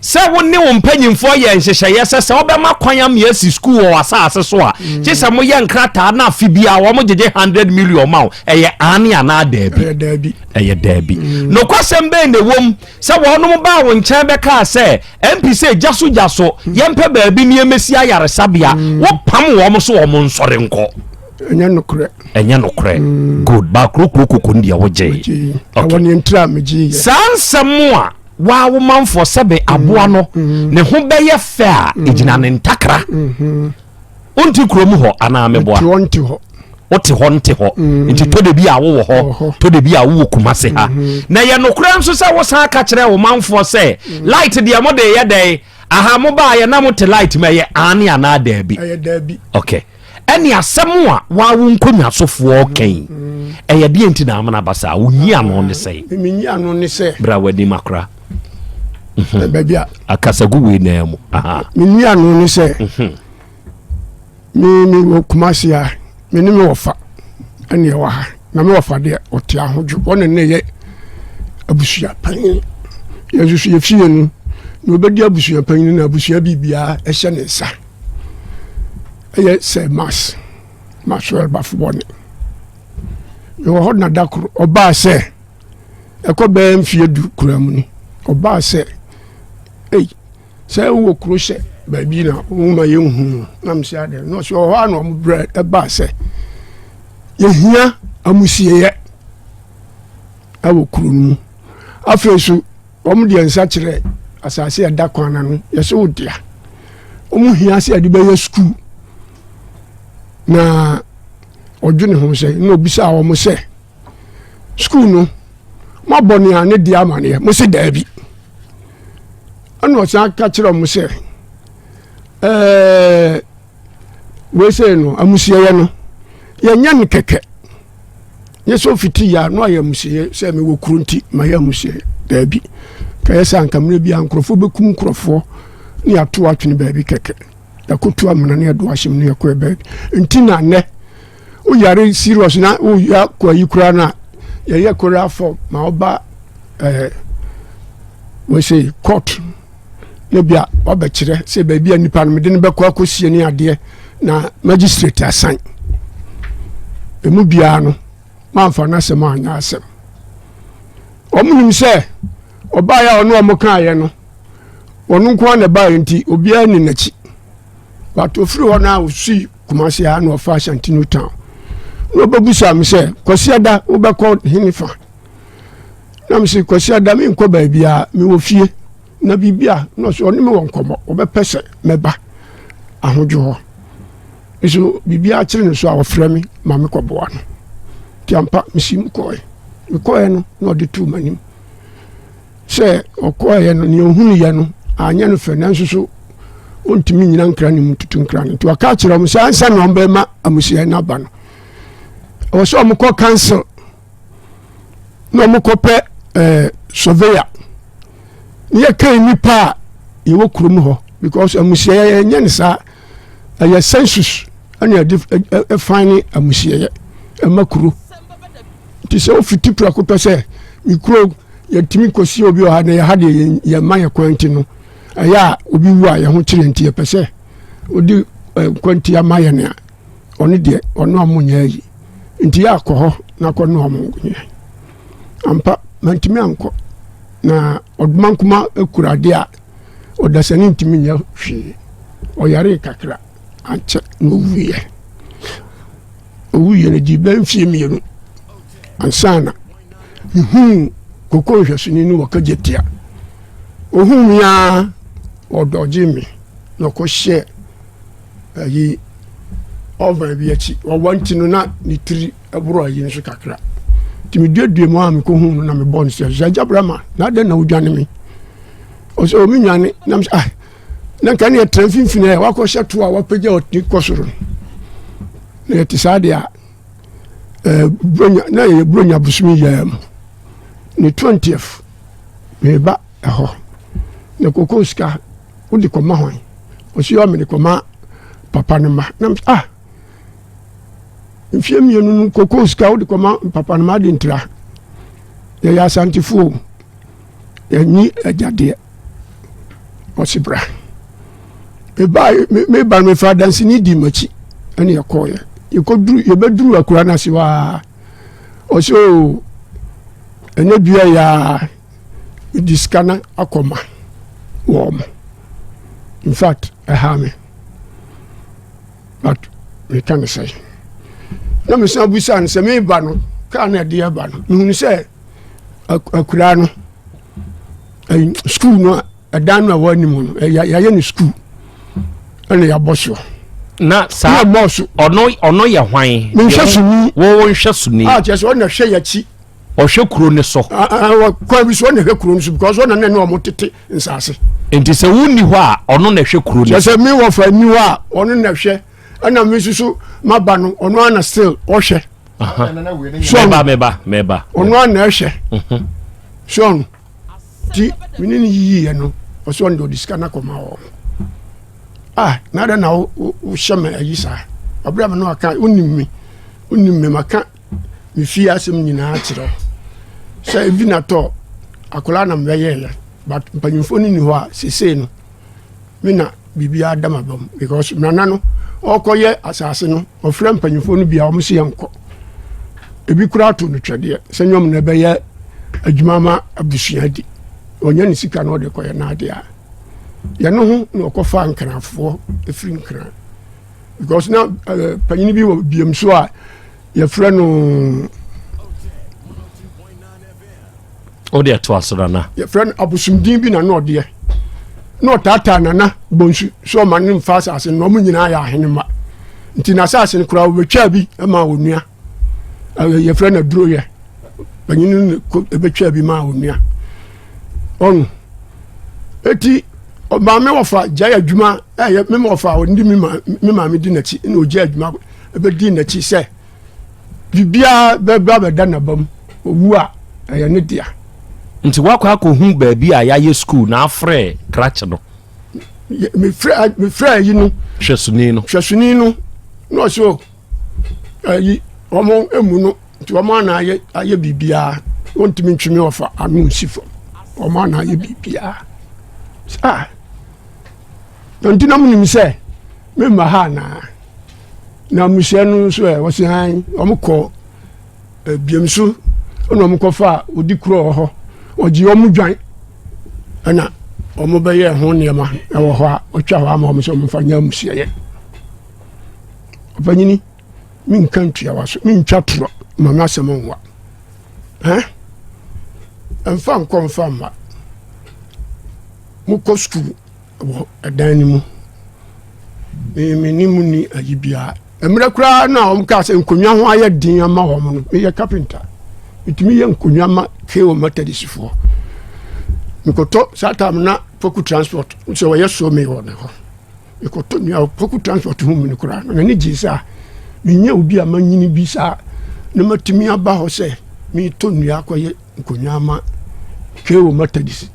Sɛ wo ne wo mpanyimfoɔ yɛ nhyehyɛeɛ sɛ sɛ wobɛma kwan ama yɛasi sukuu wɔ w'asase so a, gye sɛ moyɛ nkrataa na afe biara wɔgyegye 100 million ma wo, ɛyɛ aane anaa daabi? Ɛyɛ daabi. Ɛyɛ daabi. Nokwasɛm bɛn na ɛwom sɛ wɔnom baa wo nkyɛn bɛkaa sɛ, MP sɛ gya so gya so, yɛmpɛ baabi ne yɛmmɛsi ayaresabea, wopam wɔn so wɔn nsɔre nkɔ? Ɛnyɛ nokorɛ. Ɛnyɛ nokorɛ. Good. Baakurokuro koko no deɛ wogyee. Okay. Ɛwɔ ne ntira megyeeɛ. Saa nsɛm a waa wo manfoɔ sɛbe aboa no ne ho bɛyɛ fɛ a ɛgyina ne ntakra. Wonte kurom hɔ anaa meboa? Wote hɔ nte hɔ nti tɔ de bi a wowɔ hɔ, tɔ de bi a wowɔ Kumase ha. Na ɛyɛ nokorɛ nso sɛ wosan ka kyerɛ wo manfoɔ sɛ light deɛ mode yɛ dɛn aha mobaayɛ na mote light ma ɛyɛ aane anaa daabi? Ɛyɛ daabi. Okay. Ɛne asɛm a waa wo nkonnwasofoɔ kɛn ɛyɛ deɛ nti na amena ba saa wonyi ano ne sɛn? Menyi ano ne sɛ bra w'anim akora baabi a akasagu wei naa mu. Menyi ano ne sɛ me mewɔ Kumase a me ne me wɔfa ɛne ɛwɔ ha na me wɔfa deɛ ɔte ahodwo ɔne ne yɛ abusua panyin. Yɛn nso so yɛfie no na ɔbɛdi abusua panyin na abusua biribiara ɛhyɛ ne nsa. Ɛyɛ sɛ mas Maxwell Bafobɔne. Mewɔ hɔ na da koro ɔbaa sɛ ɛkɔ bɛyɛ mfeɛ 10 koraa mu ni, ɔbaa sɛ ei sɛ wowɔ kuro hyɛ baabi na woma yɛnhu no na mesɛ adɛn na ɔsɛ ɔhɔ a na ɔmo brɛ ɛbaa sɛ yɛhia amusieɛ ɛwɔ kuro no mu. Afei so wɔn deɛ nsa kyerɛ asase a ɛda kwan no ano yɛsɛ wo dea. Wɔn hia sɛ yɛde bɛyɛ sukuu na ɔdwene ho sɛ na obisa wɔn sɛ sukuu no moabɔ nea ne deɛ amaneɛ mo se daabi. Ɛna ɔsan ka kyerɛ wɔn sɛ ɛɛ wei sɛ no amusieɛ no yɛnyɛ no kɛkɛ nyɛ sɛ ofiti yɛ a na ɔyɛ amusieɛ sɛ mewɔ kuro nti mayɛ amusieɛ daabi. Kɛyɛ sɛ anka mmerɛ bi a nkurɔfoɔ bɛkum nkurɔfoɔ ne yɛato atwene baabi kɛkɛ, yɛakɔtu amena ne yɛde ahyɛm ne yɛkɔɛ baabi. Nti na nnɛ woyare serious na woyɛ akɔ ayi koraa no a yɛyɛ koraa fɔ ma woba ɛɛ wɔsɛ court na bia wabɛkyerɛ sɛ baabi a nipa no mede no bɛkɔ akɔsie ne adeɛ na magistrate asan emu biara no mamfa n'asɛm anyɛ asɛm. Wɔn nim sɛ ɔbaeɛ a ɔne wɔn kaeɛ no ɔno nko ara na ɛbaeɛ nti obiara ni n'akyi. But ofiri hɔ no a osii Kumasi a na ɔfa Ashanti New Town na ɔbɛbusa me sɛ Kwasiada wobɛkɔ henefa? Na mese Kwasiada menkɔ baabiara, mewɔ fie na biribi a na ɔsɛ ɔne me wɔ nkɔmmɔ ɔbɛpɛ sɛ mɛba ahodwo hɔ. Nso biribiara kyere no so a ɔfrɛ me ma mekɔboa no. Nti ampa mesi mu kɔɛ. Mekɔɛ no na ɔde too m'anim sɛ ɔkɔɛ no nea ɔhunuiɛ no anyɛ no fɛ nanso so ɔntumi nyina nkra ne mu tutu nkra no. Nti ɔka kyerɛ wɔn sɛ ansa na ɔmbɛma amusiɛ no aba no ɛwɔ sɛ ɔmokɔ council na ɔmokɔpɛ surveyor ne yɛka nnipa a yɛwɔ kurom hɔ because amusiɛ yɛnyɛ no saa, ɛyɛ census ɛna yɛde ɛfan ne amusiɛ ɛma kuro. Nti sɛ wofiti prɛko pɛ sɛ me kuro yɛtumi kɔsie obi wɔ ha na yɛha deɛ yɛma yɛ kwan nti no ɛyɛ a obi wu a yɛn ho kyerɛ nti yɛpɛ sɛ odi nkwanti ama yɛn a ɔno deɛ ɔno ɔmo nyɛ ayi nti yɛ akɔ hɔ na akɔ ne ɔmo nyɛ. Ampa mantumi ankɔ na ɔdoma nkuma kura adeɛ a ɔdasani ntumi nyɛ hwee. Ɔyaree kakra ankyɛ na owuiɛ. Owuiɛ no gye bɛn mfie 2 ansa na mehuu koko nhwɛsoni no wɔ Kagyetia. Ohuu me ara ɔdɔgye me na ɔkɔhyɛ ayi ɔvan bi akyi. Ɔwa nti no na ne tiri ɛboro ayi nso kakra. Nti meduadua mu a mekɔhuu no na mebɔɔ no sɛ sɛ agya Brahma na adɛn na wodwane me? Ɔsɛ ɔme nwane na mesɛ ah na nka ne yɛtra mfimfini ɛ wakɔhyɛ to a wapagya ɔtene kɔ soro no na yɛte saa deɛ a buronya na yɛyɛ buronya bosomi yɛɛ mu ne 20th meba ɛhɔ na koko sika wode kɔma hwan? Ɔsi ɔ mede kɔma papa no ma na ah mfie 2 no koko sika wode kɔma papa no ma ade ntira yɛyɛ asantefoɔ yɛnyi agyadeɛ. Ɔsi bra. Meba meba no mefa adanseni di m'akyi ɛne yɛkɔɔyɛ. Yɛkɔduru yɛbɛduru akura no ase waa. Ɔsi o ɛnɛ dua yaa mede sika no akɔma wɔn. In fact ɛha me. But meka no sɛ na mesan busa no sɛ meba no kaa na ɛde ɛba no mehunu sɛ akuraa no sukuu no ɛdan no a ɛwɔ anim no yɛayɛ no sukuu ɛna yɛabɔ soɔ na saa ɔno ɔno yɛ hwan menhwɛsoni wɔwɔ nhwɛsoni a kyerɛ sɛ ɔna hwɛ yɛakyi ɔhwɛ kuro no so kwan bi so ɔna hwɛ kuro no so because ɔna ne ne ɔmo tete nsaase nti sɛ wonni hɔ a ɔno na hwɛ kuro no so kyerɛ sɛ me wɔfa nni hɔ a ɔno na hwɛ ɛna me nso so maba no ɔno ana still ɔhwɛ mɛba mɛba mɛba ɔno ana ɛhwɛ so ɔno ti mene ne yiyiiɛ no ɔsɛ ɔno de ɔde sika no akɔma wɔ ah na adɛn na wohyɛ me ayi saa ɔberɛ a me no aka wonim me wonim me maka me fie asɛm nyinaa kyerɛ sɛ ebi na tɔ akwadaa na mebɛyɛɛyɛ but mpanyimfoɔ no ni hɔ a sesei no me na biribiara da m'aba mu because nana no ɔkɔyɛ asase no ɔfrɛ mpanyinfoɔ no bi a wɔn si yɛn kɔ ebi kura ato no twɛdeɛ sɛ nyɔm na ɛbɛyɛ adwuma ma abusua di ɔnyɛ ne sika na ɔde kɔyɛ n'adeɛ a yɛn ho na ɔkɔfa nkrafoɔ efiri nkran because na ɛɛ eh, panyin bi wɔ biem so a yɛfrɛ no. Wode ɛto aso nana. Yɛfrɛ no abosomdin bi na na ɔdeɛ na ɔtaataa nana bonsu sɛ ɔma no mfa asase no na ɔmo nyinaa yɛ ahene mma nti n'asase no koraa wɔbɛtwaa bi ma onua yɛfrɛ no aduroyɛ panyin no ɛbɛtwaa bi ma onua ɔno eti maame wɔfa gyae adwuma ɛyɛ me wɔfa ɔndi me maame di n'akyi na ɔgyae adwuma ɛbɛdi n'akyi sɛ biribiara bɛba bɛda n'aba mu owu a ɛyɛ ne dea. Nti woakɔ akɔhu baabi a yɛayɛ sukuu na afrɛ krakye no? Mefrɛ mefrɛ ayi no. Hwɛsoni no. Hwɛsoni no na ɔsɛ o ayi wɔn emu no nti wɔn ana ayɛ ayɛ biribiara wɔntumi ntwe me ɔfa ano nsi fam wɔn ana ayɛ biribiara saa na nti na mo nim sɛ memma ha anaa na mmusua no nso ɛ wɔsi han wɔn kɔ. Ebiem nso ɛna wɔn kɔfa odi kuro wɔ hɔ wɔgye wɔn dwan ɛna wɔn bɛyɛ ho nneɛma ɛwɔ hɔ a wɔtwa hɔ ama wɔn sɛ wɔn mfa nyɛ amusieyɛ ɔpanyini menka ntua wa so mentwa torɔ ma me asɛm nwa ɛn ɛmfa nkɔ mfa mma mokɔ sukuu wɔ ɛdan no mu me ne mu ni ayi biara mmerɛ koraa na wɔn kaa sɛ nkonnwa ho ayɛ den ama wɔn no meyɛ carpenter metumi yɛ nkonnwa ma KO Methodistfoɔ mekɔtɔ saa time na poku transport sɛ wɔyɛ so me wɔ ne hɔ mekɔtɔ nua poku transport ho mu no koraa no n'ani gyee sɛ a menyɛ obi a manyini bi saa na matumi aba hɔ sɛ metɔ nnua akɔyɛ nkonnwa ama KO Methodist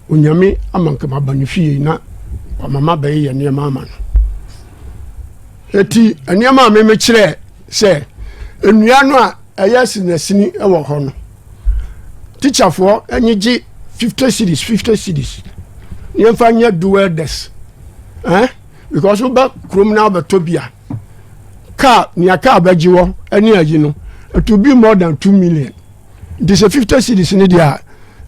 Onyame ama nka maba ne fie na wama mabɛyɛ nneɛma ama no. Eti nneɛma a meme kyerɛ sɛ nnua no a ɛyɛ sinasini wɔ hɔ no, tikyafoɔ ani gye 50 cities 50 cities yɛmfa nyɛ dual desk eh? because woba kurom na wobɛtɔ bi a car nea car bɛgye wɔ ne ayi no it will be more than 2 million nti sɛ 50 cities no deɛ a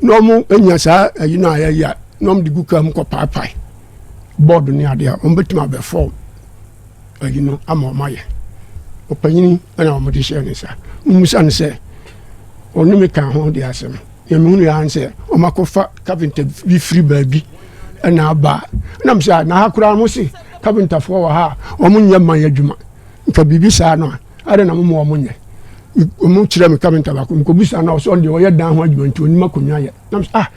na wɔn anya saa ayi no a yɛyɛ a na wɔn de gu kaa mu kɔ paapae bɔɔdo ne adeɛ a wɔn bɛtumi abɛfɔm ayi no ama wɔn ayɛ ɔpanyini ɛna wɔn de hyɛ ne nsa mmusa no sɛ ɔne me ka ho de asɛm nea mehunu yɛ ara sɛ wɔn akɔfa kapenta bi firi baabi ɛna aba ɛna mo sɛ na ha koraa mo se kapentafoɔ wɔ ha a wɔn nyɛ man adwuma nka biribi saa no a adɛn na mo ma wɔn nyɛ wɔn kyerɛ me kapenta baako nkɔbisa na ɔsɛ ɔno deɛ ɔyɛ dan ho adwuma nti onim akonnwa yɛ na mo sɛ ah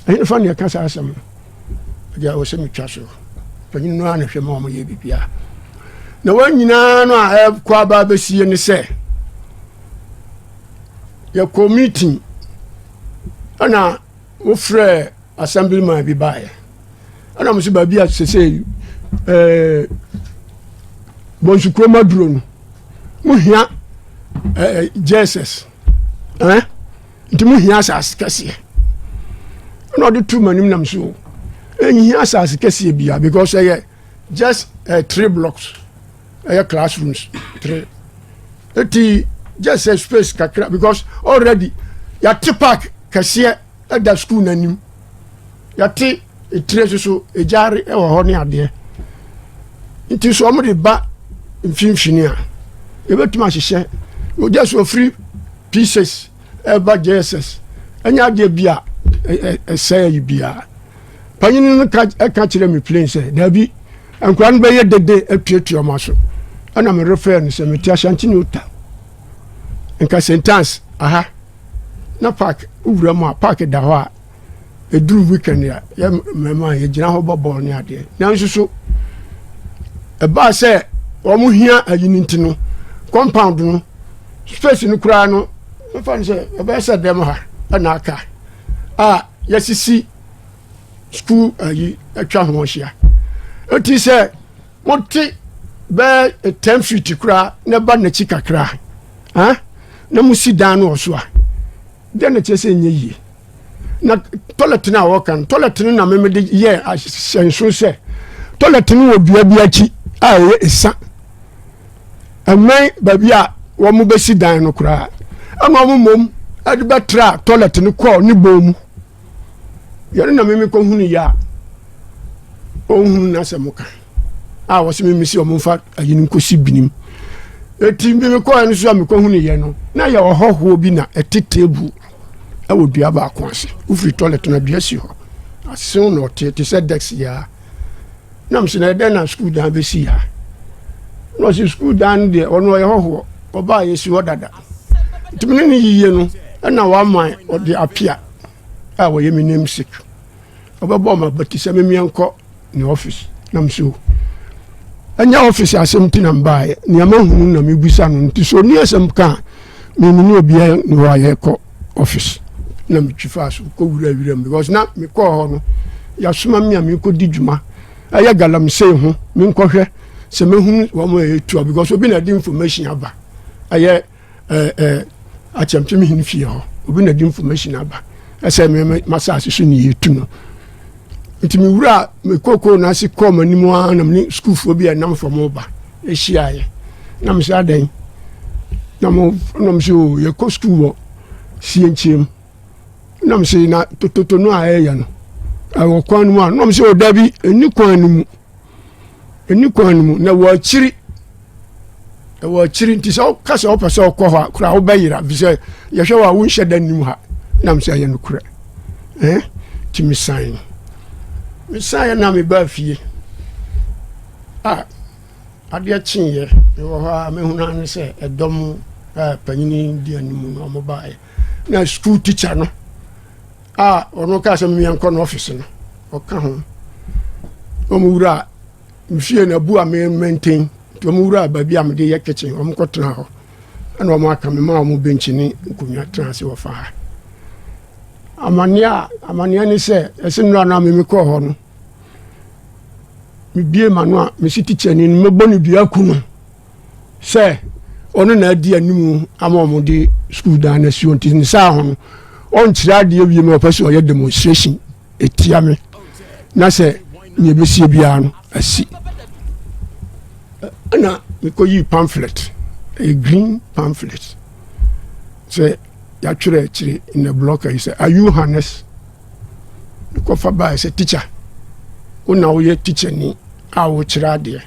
ɛhe fa ne ɛka saa asɛm no agya wɔ sɛ metwa so panyin no ara na hwɛ ma wɔn yɛ biribiara na wɔn nyinaa no a ɛkɔ aba abɛsie ne sɛ yɛkɔ meeting ɛna wofrɛ assemblyman bi baeɛ ɛna mo sɛ baabi a sese ɛɛ bɔnsu kurom aduro no mo hia ɛɛ jss ɛɛ nti mo hia asase kɛseɛ ɛna ɔde tu m'anim nam so. Ɛnhia asase kɛseɛ biara because ɛyɛ just 3 blocks, ɛyɛ classrooms 3. Eti just a space kakra because already yɛate park kɛseɛ ɛda school n'anim, yɛate etire soso egyaare ɛwɔ hɔ ne adeɛ. Nti so wɔn de ba mfimfini a yɛbɛtumi ahyehyɛ ogya so ofiri P6 ɛba JSS. Ɛnyɛ adeɛ bi a ɛsɛe yi biara. Panyin no ka ɛka kyerɛ me plain sɛ daabi, nkwadaa no bɛyɛ dede atuatua ɔmo aso. Ɛna me refer no sɛ mete Ashanti ne ota nka St Anne's aha na park wura mu a park da hɔ a ɛduru weekend a yɛ mmarima a yɛgyina hɔ bɔ bɔɔl ne adeɛ. Nanso so ɛbaa sɛ wɔn hia ayi no nti no compound no space no koraa no mfa no sɛ ɛbɛyɛ sɛ dɛm ha ɛna aka a yɛsisi school ayi atwa ho ahyia. Eti sɛ mote bɛɛ 10 feet koraa na ɛba n'akyi kakra ha na mo si dan no wɔ so a, deɛ na kyerɛ sɛ nyɛ yie. Na toilet no a wɔka no, toilet no na meme de yɛ ahyɛnso sɛ toilet no wɔ dua bi akyi a ɛyɛ esa ɛmɛn baabi a wɔn bɛsi dan no koraa, ɛna wɔn mmom ɛde bɛtra toilet no kɔɔ ne bɔn mu. Yɛn na meme kɔ hunu yɛ a ɔnhunu n'asɛm ka a wɔsɛ meme si wɔn mfa ayi no nkɔsi binim. Eti meme kɔɔ no so a mekɔ hunu yɛ no na yɛ ɔhɔhoɔ bi na ɛte table ɛwɔ dua baako ase. Wofiri toilet no, dua si hɔ asew na ɔte te sɛ desk yɛ a nam sɛ na ɛdɛn na school dan bɛsi ha. Na ɔsɛ school dan no deɛ ɔno ɔyɛ hɔhoɔ, ɔbaa yɛsi hɔ dada. Nti mene ne yiyie no ɛna wama ɔde apia a wɔyɛ me namesake ɔbɛbɔ ɔma bɛti sɛ memeɛ nkɔ ne office. Nam so ɛnyɛ office asɛm nti na mbaeɛ, nea mahunu na mebusa no. Nti so ɔni asɛm ka a meme ne obiara ne hɔ a yɛkɔ office na metwi fa so kɔ wura wura mu because na mekɔɔ hɔ no yɛasoma me a mekɔdi dwuma ɛyɛ galamsey ho. Menkɔhwɛ sɛ mɛhunu wɔn a ɛtua because obi na de information aba ɛyɛ ɛɛ akyɛmpem hin fie hɔ. Obi na de information aba ɛsɛ me masase so ne yɛtu no. Nti mewura me kookoo no ase kɔɔ m'anim ara na mene sukuufoɔ bi a ɛnam fam ba ɛhyiaeɛ na mesɛ adɛn na mo nam sɛ o yɛkɔ sukuu wɔ sienkyiem. Nam sɛ na tototo no a ɛyɛ no ɛwɔ kwan no mu a nam sɛ o dabi, ɛni kwan no mu, ɛni kwan no mu na wɔ akyiri, ɛwɔ akyiri. Nti sɛ woka sɛ wopɛ sɛ wokɔ hɔ a koraa wobɛyera fi sɛ yɛhwɛ wɔ a wonhyɛ da nnim ha. Nam sɛ ɛyɛ nokorɛ eh? Nti mesan mesan na mebaa fie a adeɛ kyeeɛ mewɔ hɔ a mehunu ne sɛ ɛdɔm a panyini di anim no ɔmo baeɛ na school teacher no a ɔno kaa sɛ memeɛnkɔ no office no ɔka ho. Ɔmo wura mfie na bu a me maintain nti ɔmo wura baabi a mede yɛ kitchen, ɔmo kɔtena hɔ ɛna ɔmo aka me ma ɔmo bench ne nkonnwa tena ase wɔ fa ha. Amanneɛ a amanneɛ ne sɛ ɛsɛ nnura no a meme kɔɔ hɔ no mebie ma no a mesi tikyani no mɛbɔ no dua ku no sɛ ɔno na adi anim ama ɔmo de sukuu dan no asi hɔ. Nti ne saa ho no ɔnkyerɛ adeɛ wie ma ɔpɛ sɛ ɔyɛ demonstration ɛtia me na sɛ nea ɛbɛsie biara no asi. Ɛna mekɔyii pamphlet, ɛyɛ green pamphlet sɛ yɛatwerɛ akyire in the block yi sɛ, "Are you honest?" Mekɔfa baeɛ sɛ teacher, wo na woyɛ teacher ni a wokyerɛ adeɛ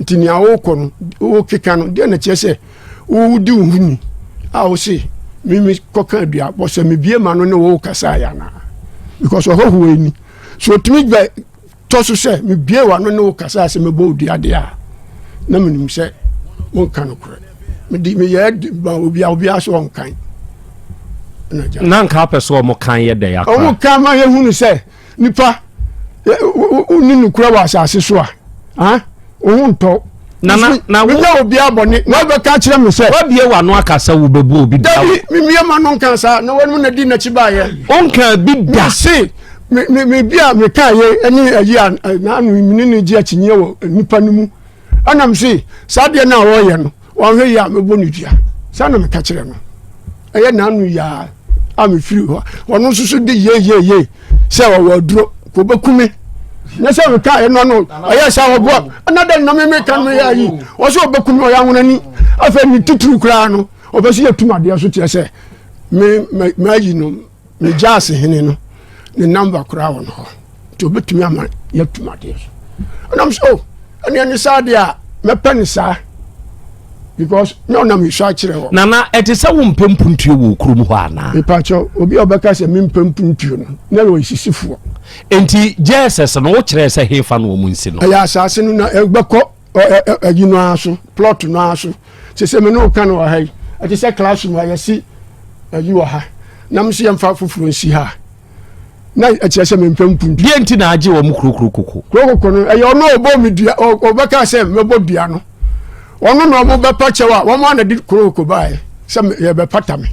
nti nea wokɔ no wokeka no deɛ na kyerɛ sɛ wodi wo ho ni a wo se mimi kɔka adua bɔ sɛ mebie ma no ne wo kasa ayɛ anaa because ɔhɔhoɔ ni so otumi bɛ tɔ so sɛ mebie wa no ne wo kasa sɛ mɛbɔ wo dua deɛ a na menim sɛ wonka nokorɛ. Mede meyɛ ma obia obia so ɔnkan. Na nka apɛ sɛ ɔmo kan yɛ dɛ akora ɔmo kan ma yɛhunu sɛ nipa wonni nokorɛ wɔ asase so a wo ho ntɔ. Na wo menya obi abɔne na wobɛka kyerɛ me sɛ wabie w'ano aka sɛ wobɛbu obi da. Dabi, memie ma no nka saa na wɔnom na di n'akyi baayɛ. Wonka bi da. Se me bi a meka yɛ ne ayi a naano mene ne gye akyinyeɛ wɔ nipa no mu ɛnam se saa deɛ no a wɔyɛ no wɔnhwɛ yi a mɛbɔ no dua. Saa na meka kyerɛ no ɛyɛ naano yi a a mefiri hɔ ɔno nso so de yeyeye sɛ ɔwɔ aduro kò bɛku me. Nyɛ sɛ meka ɛno no ɔyɛ sɛ ɔboa ɛna dɛ na meme ka no meyɛ ayi wɔ sɛ ɔbɛku me ɔyɛ awonani. Afei ne titiriw koraa no ɔbɛ sɛ yɛtum adeɛ so kyerɛ sɛ me mayi no megya ase hene no ne namba koraa wɔ no hɔ nti ɔbɛtumi ama yɛtum adeɛ so. Ɛnam sɛ o ɛneɛ ne saa deɛ a mɛpɛ ne saa because nyɛ ɔnam nsu akyerɛ hɔ. Nana ɛte sɛ wo mpɛ mpuntuo wɔ kurom hɔ anaa? Mepakyɛw, obi a ɔbɛka sɛ mempɛ mpuntuo no na yɛ ɔsisifoɔ. Enti JSS no wokyerɛɛ sɛ hefa na wɔn nsi no? Ɛyɛ asase no na ɛbɛkɔ ɛyi no ara so, plot no ara so. Sɛ sɛ me ne wo ka no wɔ ha yi, ɛte sɛ classroom a yɛsi ɛyi wɔ ha na mo so yɛmfa foforɔ nsi ha. Na ɛkyerɛ sɛ mempɛ mpuntu. Deɛ nti na agye wɔn kurokuro koko? Kuro koko no ɛyɛ ɔno a ɔbɔ me dua, ɔbɛka sɛ mɛbɔ dua no. Ɔno na ɔmo bɛpa kyɛw a wɔn ana de kuro koko baeɛ sɛ yɛbɛpata me.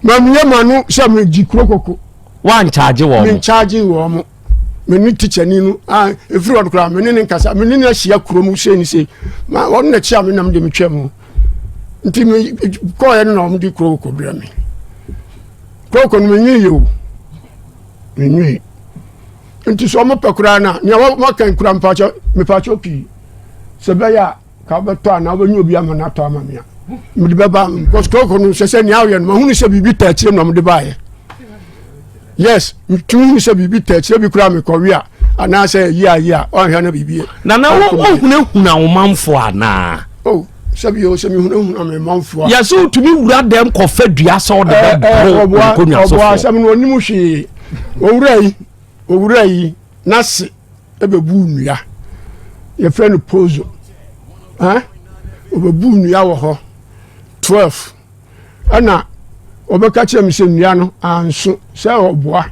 Mamie ma no sɛ megye kuro koko. Wankyagye wɔn? Menkyagye wɔn mo. Me ne tikyani no a ɛfiri hɔ no koraa me ne ne nkasa, me ne no ahyia kuro mu sei ne sei. Ma ɔno na kyia me nam de metwa mu. Nti me kɔɔɛ no na wɔn de kuro koko brɛ me. Koko no menwee yɛ o. Menwee. Nti sɛ wɔn pɛ koraa na nea wɔaka nkura mpakyɛ mepakyɛ pii. Sɛ bɛyɛ a ka wobɛtɔ anaa wobɛnya obi ama no atɔ ama me a mede bɛba because koko no sɛ sɛ nea woyɛ no mahunu sɛ biribi ta akyire na ɔmde baeɛ. Yes, metumi hunu sɛ biribi ta akyire bi koraa mekɔwe a anaasɛ yi a yi a ɔnhwɛ no biribi. Nana wohunahuna wo manfoɔ anaa? Oh, sɛbi o sɛ mehunahuna me manfoɔ a. Yɛsɛ wotumi wura dɛm kɔfa dua sɛ wode bɛboro nkonnwa sofoɔ. Ɔboa asɛm no ɔnim hwee. Owura yi, owura yi n'ase ɛbɛbu nnua. Yɛfrɛ no pozo. Ɔbɛbu nnua wɔ hɔ 12. Ɛna ɔbɛka kyerɛ me sɛ nnua no anso sɛ ɔboa.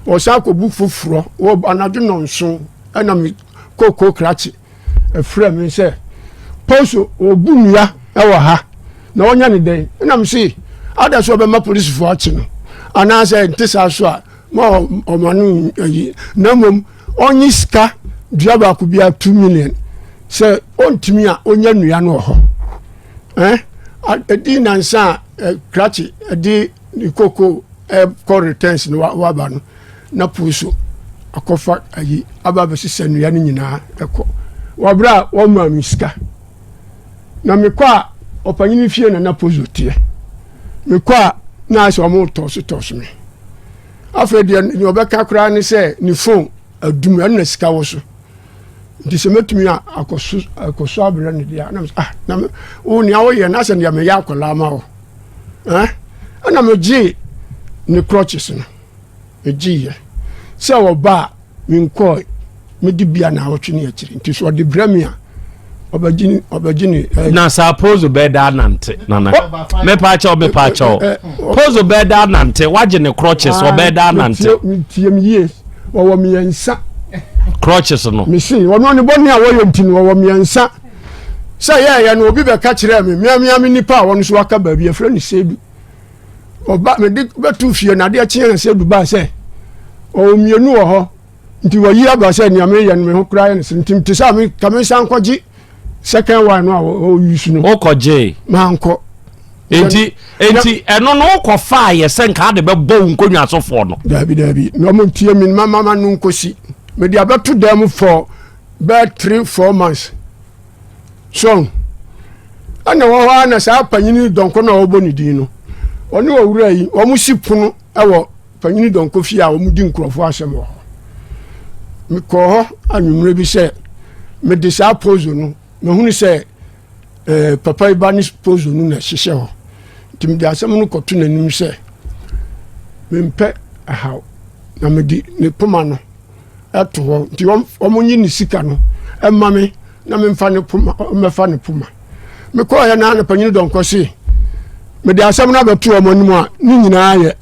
Ɔsan kɔbu foforɔ wɔ anadwo nɔnson ɛna me kookoo krakye ɛfrɛ me sɛ pozo ɔbu nnua ɛwɔ ha na ɔnya ne dɛn. Ɛna me se ada so ɔbɛma polisifoɔ akye no anaasɛ nte saa so a ma ɔma no ayi na mmom ɔnye sika dua baako biara 2 million sɛ ɔntumi a ɔnya nnua no wɔ hɔ. Ɛdi nansa a krakye ɛde ne koko ɛkɔ returns no waba no na pozo akɔfa ayi aba abɛsesa nnua no nyinaa ɛkɔ wɔaberɛ a wɔmaa me sika na mekɔ a ɔpanyini fie na na pozo teɛ. Mekɔ a na ayɛ sɛ ɔmo tɔɔso tɔɔso me. Afei deɛ nea ɔbɛka koraa ne sɛ ne phone adum ɛno na sika wɔ so. Nti sɛ mɛtumi a akɔso akɔso abrɛ no deɛ na ah na wo nea woyɛ na sɛ deɛ meyɛ akwadaa ma wo. Ɛna megyee ne crutches no. Megyeeɛ sɛ ɔba a menkɔɔ mede bia na awɔtwe ne akyiri nti so ɔde brɛ me a ɔbɛgye ɔbɛgye ne. Na saa pozo bɛɛ da anante nana mepaakyɛw mepaakyɛw pozo bɛɛ da anante wagye ne crutches ɔbɛɛ da anante. Metie me yie wɔwɔ mmiɛnsa. Crutches no. Mesi ɔno ne bɔne a wɔyɛ nti no wɔwɔ mmiɛnsa sɛ yɛɛyɛ no obi bɛka kyerɛɛ me meamea me nipa a wɔno so waka baabi yɛfrɛ no Sedu. Ɔba mede bɛto fie na adeɛ kyeɛ na Sedu baa sɛ ɔwɔ mmienu wɔ hɔ nti wɔyi aba sɛ nea meyɛ no me ho koraa yɛ no sɛ nti te sɛ me ka me nsa nkɔgye second one no a ɔyi so no. Wokɔgye? Mankɔ. Enti enti ɛno no wokɔfaa yɛ sɛ nka ade bɛbɔ wo nkonnwa sofoɔ no. Daabi daabi na ɔmo ntie mi ma ma ma no nkosi mede abɛto dan mu for bɛɛ 3-4 months so ɛna wɔ hɔ ara na saa panyini dɔnko no a wɔbɔ ne din no ɔne owura yi wɔn si pono ɛwɔ panyini dɔnko fie a wɔn di nkurɔfoɔ asɛm wɔ hɔ. Mekɔɔ hɔ anwummerɛ bi sɛ mede saa pozo no mahunu sɛ papa yi ba ne pozo no na ɛhyehyɛ hɔ nti mede asɛm no kɔto n'anim sɛ mempɛ ɛhaw na mede ne poma no ɛto hɔ nti wɔn nyi ne sika no ɛma me na memfa ne poma mɛfa ne poma. Mekɔɔyɛ na ne panyini dɔnkɔ se mede asɛm no abɛto wɔn anim a ne nyinaa yɛ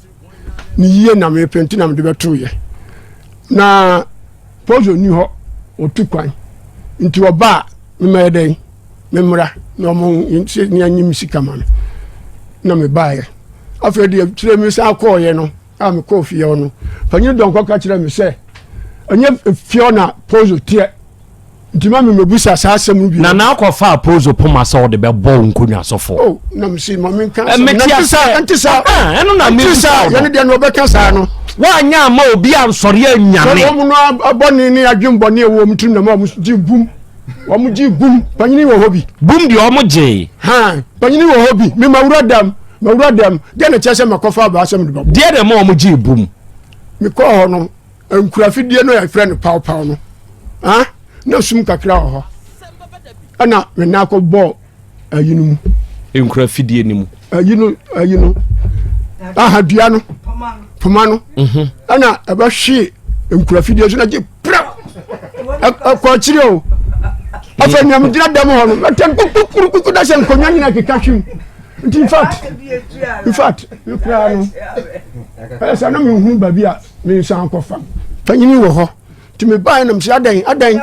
ne yie na mepɛ nti na mede bɛtoyɛ na pozo ni hɔ ɔtu kwan nti ɔba a memɛyɛ dɛn memmra na ɔmo ne anyim sika ma me na mebaeɛ. Afei deɛ kyerɛ me san kɔɔyɛ no a mekɔɔ fie hɔ no panyini dɔnkɔ ka kyerɛ me sɛ ɛnyɛ fie hɔ na pozo teɛ. Nti ma memmɛbusa saa asɛm no bio. Na na akɔfa apozo poma sɛ wode bɛbɔ wo nkonnwa sɔfoɔ. Oh, na mese ma menka asɛm. Mete asɛ. Ɛnte saa. Ɛno na mebisa wo no. Yɛne deɛ no ɔbɛka saa no. Woanyɛ ama obi ansɔre anyane. Sɛ wɔn no abɔne ne adwembɔne a ɛwɔ wɔn tirim na ma wɔn gye bum. Wɔn gye bum. Panyini wɔ hɔ bi. Bum deɛ wɔn gyee. Ha, panyini wɔ hɔ bi. Me ma wura dam, ma wura dam. Deɛ na kyerɛ sɛ makɔfa abaa sɛ mede bɛbɔ. Deɛ na ɛma wɔn gyee bum. Mekɔɔ hɔ no, nkurafidie no a yɛfrɛ no pawpaw no ah na sum kakra wɔ hɔ ɛna me nan akɔ bɔɔ ayi no mu. Nkurafidie no mu. Ayi no ayi no aha dua no poma no mhm. ɛna ɛbɛhwe nkurafidie so na gye pra ɛkɔ akyire o afei nea megyina dɛm hɔ no mɛtɛn kukukukuku na sɛ nkonnwa nyina keka hwem nti infact infact me koraa no ɛyɛ sɛ na menhunu baabi a mensan kɔfa panyini wɔ hɔ nti mebaeɛ nam sɛ adɛn adɛn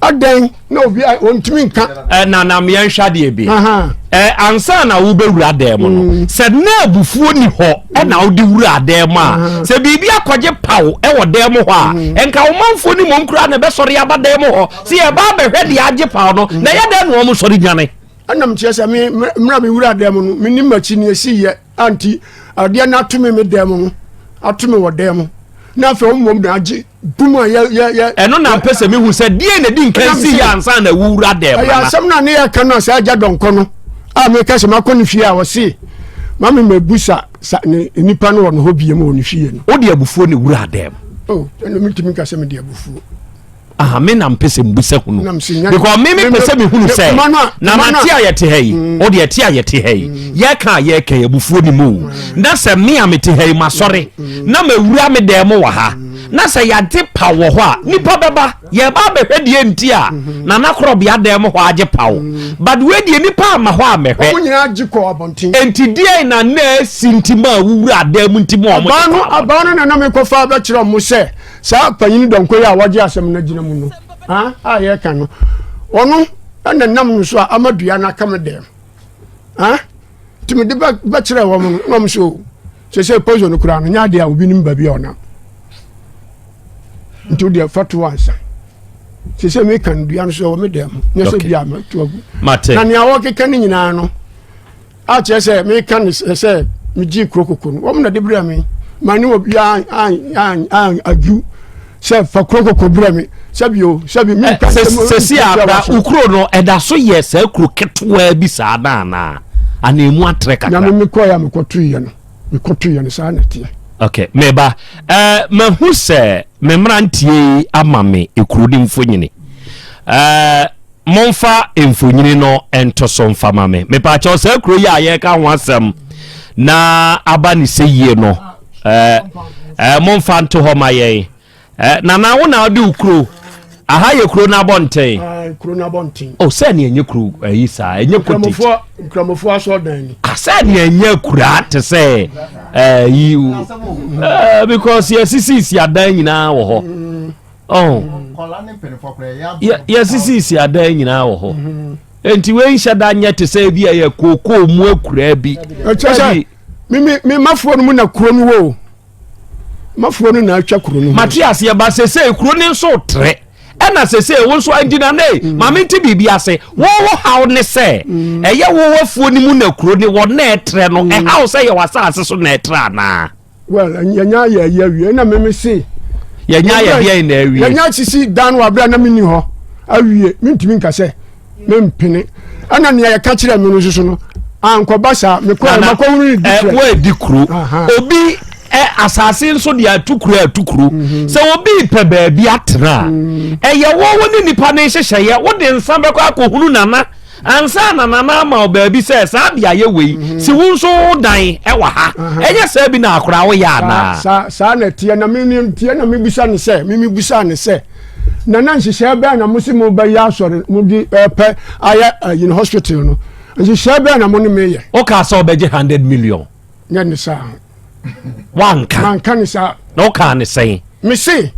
adɛn na obi a ɔntumi nka na na yɛnhwɛ adeɛ bi ansa na wobɛwura dan mu no mm. sɛ na abufuo ni hɔ ɛna wode wura dan mu a sɛ biribi akɔgye paw ɛwɔ dan mu hɔ a mm. ɛnka wo manfoɔ ne mmom koraa na ɛbɛsɔre aba dan mu hɔ sɛ yɛba abɛhwɛ deɛ agye paw no mm. na ɛyɛ dɛn na wɔn sɔre dwane ɛnam kyerɛ sɛ me mmerɛ mewura dan mu no menim akyi ne ɛsi yɛ anti adeɛ no ato me me dan mu no ato me wɔ dan mu na afei wɔn mmom na agye bum a yɛ yɛ yɛ. ɛno na mpɛ sɛ mehu sɛ deɛ na di nkan si yɛ ansa na wura dan mu. Ɛyɛ asɛm no a ne yɛka no a saa agya dɔnkɔ no a meka sɛ makɔ ne fie a ɔse ma me mabu sa sa ne nipa no wɔ ne hɔ biem wɔ ne fie no. Wode abufuo ne wura dan mu. Oh, ɛno mentumi nka sɛ mede abufuo. aha me na mpɛ sɛ mbusa hunu because me me pɛ sɛ mehunu sɛ na na te a yɛte ha yi mm. o deɛ te a yɛte ha yi mm. yɛka a yɛka yɛ abufuo ne mu mm. na sɛ me a mete ha yi masɔre na mawura me dan mu wɔ ha na sɛ yɛagye paw wɔ hɔ a nipa bɛba yɛba abɛhwɛ deɛ nti a mm-hmm. na nakorɔbea dan mu hɔ agye paw but wei deɛ nipa ama hɔ a mɛhwɛ nti deɛ na na esi nti ma wura dan mu nti ma wɔn gye paw abaa no na na mekɔfa bɛkyerɛ mo sɛ Saa panyin dɔnkɔ yi a wagye asɛm no agyina mu no a yɛreka no, ɔno na nam no so a ama dua no aka me dɛm. Nti mede bɛkyerɛ wɔn no, na wɔn so sɛ sɛ poison no koraa no nyɛ adeɛ a obi nim baabi a ɔnam. Nti wodeɛ fa to ansa. Sɛ sɛ meka no dua no so wɔ me dɛm, nyɛ sɛ bi a mato agu. Na nea wɔkeka no nyinaa no, a kyerɛ sɛ meka ne sɛ megyee kuro koko no wɔn na de brɛ me ma ne obi adwu sɛ fa kuro koko brɛ me sɛbi o sɛbi mi nka sɛ sɛsi abra okuro no ɛda so yɛ saa kuro ketewa bi saa na ana ana emu atrɛ kakra. Nyame mi kɔ ya mi kɔ tu yɛ no mi kɔ tu yɛ no saa na ɛteɛ. Ok meba ɛɛ eh, mahu sɛ me mmeranteɛ yi ama me ekuro ne mfonyini ɛɛ. Eh, Momfa mfonini no nto so mfa ma me. Mepaakyɛw saa kuro yi a yɛreka ho asɛm na aba ne sɛ yie no ɛɛ ɛɛ momfa nto hɔ ma yɛn. Ɛɛ nana wo na wode wo kuro aha yɛ kuro no abɔnten. Kuro no abɔnten. O sɛ ne ɛnyɛ kuro ɛyi saa ɛnyɛ cottage. Nkramofoɔ asɔrdan ni. Asɛ ne ɛnyɛ kura te sɛ ɛyi ɛɛ because yɛsisisi adan nyinaa wɔ hɔ. Mm. Oh. Yɛsisisi adan nyinaa wɔ hɔ. Mm-hmm. Nti wei nhyɛ da nyɛ te sɛ ebi a yɛ kookoo mu akuraa bi. Ɛkyɛ sɛ me mafoɔ no mu na kuro no wɔ o. Mafoɔ no na atwa kuro no ho. Mate aseɛ ba sese kuro no nso trɛ. Ɛna sese wo nso nti na ne mm. maame nti biribi ase. Wo wo haw ne sɛ mm. ɛyɛ wo wafuo no mu na kuro no wɔ na ɛtrɛ no mm. ɛhaw sɛ yɛ wɔ asase so na ɛtrɛ anaa. Well, yɛnya ayɛ ayi awie ɛna meme se. Yɛnya ayɛ deɛ na awie. Yɛnya sisi dan wɔ abira na menni hɔ awie mentumi nka sɛ mempene ɛna nea yɛka kyerɛ me no nso so no ankɔba saa mekɔ makɔhunu ne different. Wɔadi kuro obi asase nso deɛ atu kuro atu kuro mhm. sɛ obi pɛ baabi atena a mm. ɛyɛ wo wo ne nipa ne nhyehyɛeɛ wode nsa bɛkɔ akɔhunu nana Ansa na Nana ama wo baabi sɛ saa beaeɛ wei mhm. si wo nso wo dan wɔ ha ɛnyɛ saa bi na akora woyɛ anaa? Saa saa na ɛteɛ na teɛ na mebisa ne sɛ memebisa ne sɛ nana nhyehyɛɛ bɛn na mo se mo bɛyɛ asɔre mo de ɛpɛ ayɛ ɛyin hospital no nhyehyɛɛ bɛn na mo ne meyɛ. Wokaa sɛ wobɛgye 100 million. Nyɛ ne saa. Wanka. Manka ne saa. Na wokaa ne sɛn? Mese.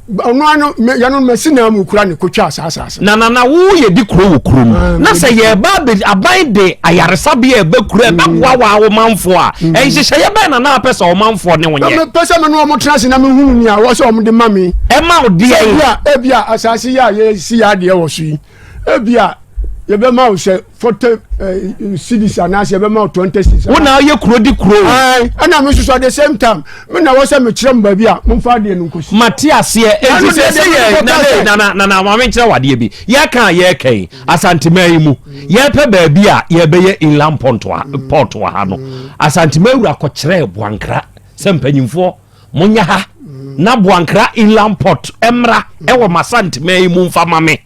Ɔno ano yɛno masi na mu kura ne kotwa saa asase. Na na na wo yɛ di kuro wɔ kuro mu. Ah, na sɛ yɛba abɛ aban de ayaresabea ɛbɛ kuro ɛbɛboa mm. wɔ awomanfoɔ a mm. nhyehyɛeɛ bɛn na na apɛ sɛ ɔmanfoɔ ne wo nyɛ. Mepɛ sɛ me ne wɔn tena ase na mehunu nea wɔ sɛ wɔn de ma me. Ɛma wo deɛ yi. Ebia ebia asase yi a yɛsi yɛ adeɛ wɔ so yi ebia yɛbɛma wo sɛ 40 eh, cedis anaasɛ yɛbɛma wo 20 cedis. Wo na ɔyɛ kuro di kuro. Ɛna me nso at the same time me na wɔ sɛ mekyerɛ mo baabi a momfa adeɛ no nkɔsi. Mate aseɛ enti sɛ sɛ yɛ nana nana nana maame nkyerɛ wo adeɛ bi yɛka a yɛka yi Asanteman yi mu yɛpɛ baabi a yɛbɛyɛ inland port wɔ ha no Asanteman wura kɔkyerɛɛ Boankra sɛ mpanyinfoɔ Monyɛ ha na Boankra Inland Port mmra wɔ m'Asanteman yi mu mfa ma me.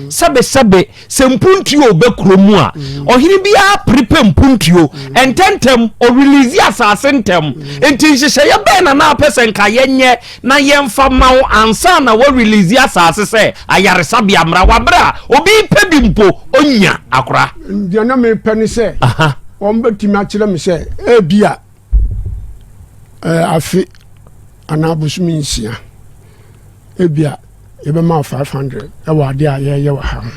Sɛbesɛbe, sɛ mpuntuo ba kuro mu a, ɔhene biara pere pɛ mpuntuo ntɛntɛm, ɔrelease asase ntɛm. Nti nhyehyɛeɛ bɛn na na apɛ sɛ nka yɛnyɛ na yɛmfa ma wo ansa na woarelease asase sɛ ayaresabea mmra wɔ aberɛ a obi repɛ bi mpo ɔnnya akora? Deɛ na mepɛ ne sɛ wɔbɛtumi akyerɛ me sɛ ebia afe anaa bosome nsia ebia yɛbɛma wo 500 ɛwɔ adeɛ a yɛyɛ wɔ ha ho.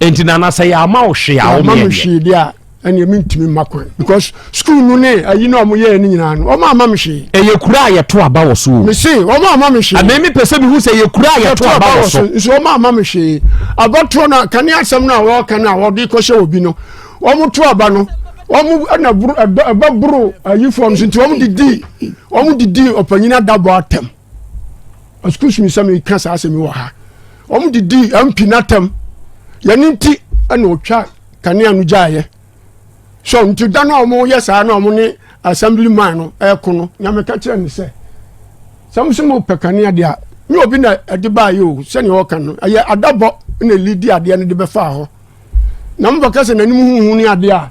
Nti nana sɛ yɛama wo hwee a wɔn yɛ deɛ. hwee deɛ a ɛnna mentumi mma kwan because school no ne ayi na wɔn yɛɛ ne nyinaa no wɔn ama me hwee. Ɛyɛ kura a yɛto aba wɔ so o. Mese wɔn ama me hwee. Àmì mi pɛ sɛ mi hu sɛ ɛyɛ kura a yɛto aba wɔ so. Nso wɔn ama me hwee abatoɔ no kanea asɛm no a wɔka no a wɔde kɔhyɛ obi no wɔn to aba no wɔn ɛna boro ɛba ɛba boro ayifoɔ no so nti wɔn didi wɔn didi ɔpanyin adabɔ atɛm excuse me sɛ mi ka saa asɛm yi wɔ ha wɔn didi mp n'atɛm yɛn nti ɛna otwa kanea no gyaeɛ so nti da no a wɔn yɛ saa na wɔn ne assembly man no ɛko no nyame ka kyerɛ ne sɛ sɛ mo sɛ mo pɛ kanea deɛ a nye obi na ɛde baayɛ o sɛnea ɔka no ɛyɛ adabɔ na elidi adeɛ no de bɛfa hɔ. Na mo bɛka sɛ n'anim huhu ne adeɛ a,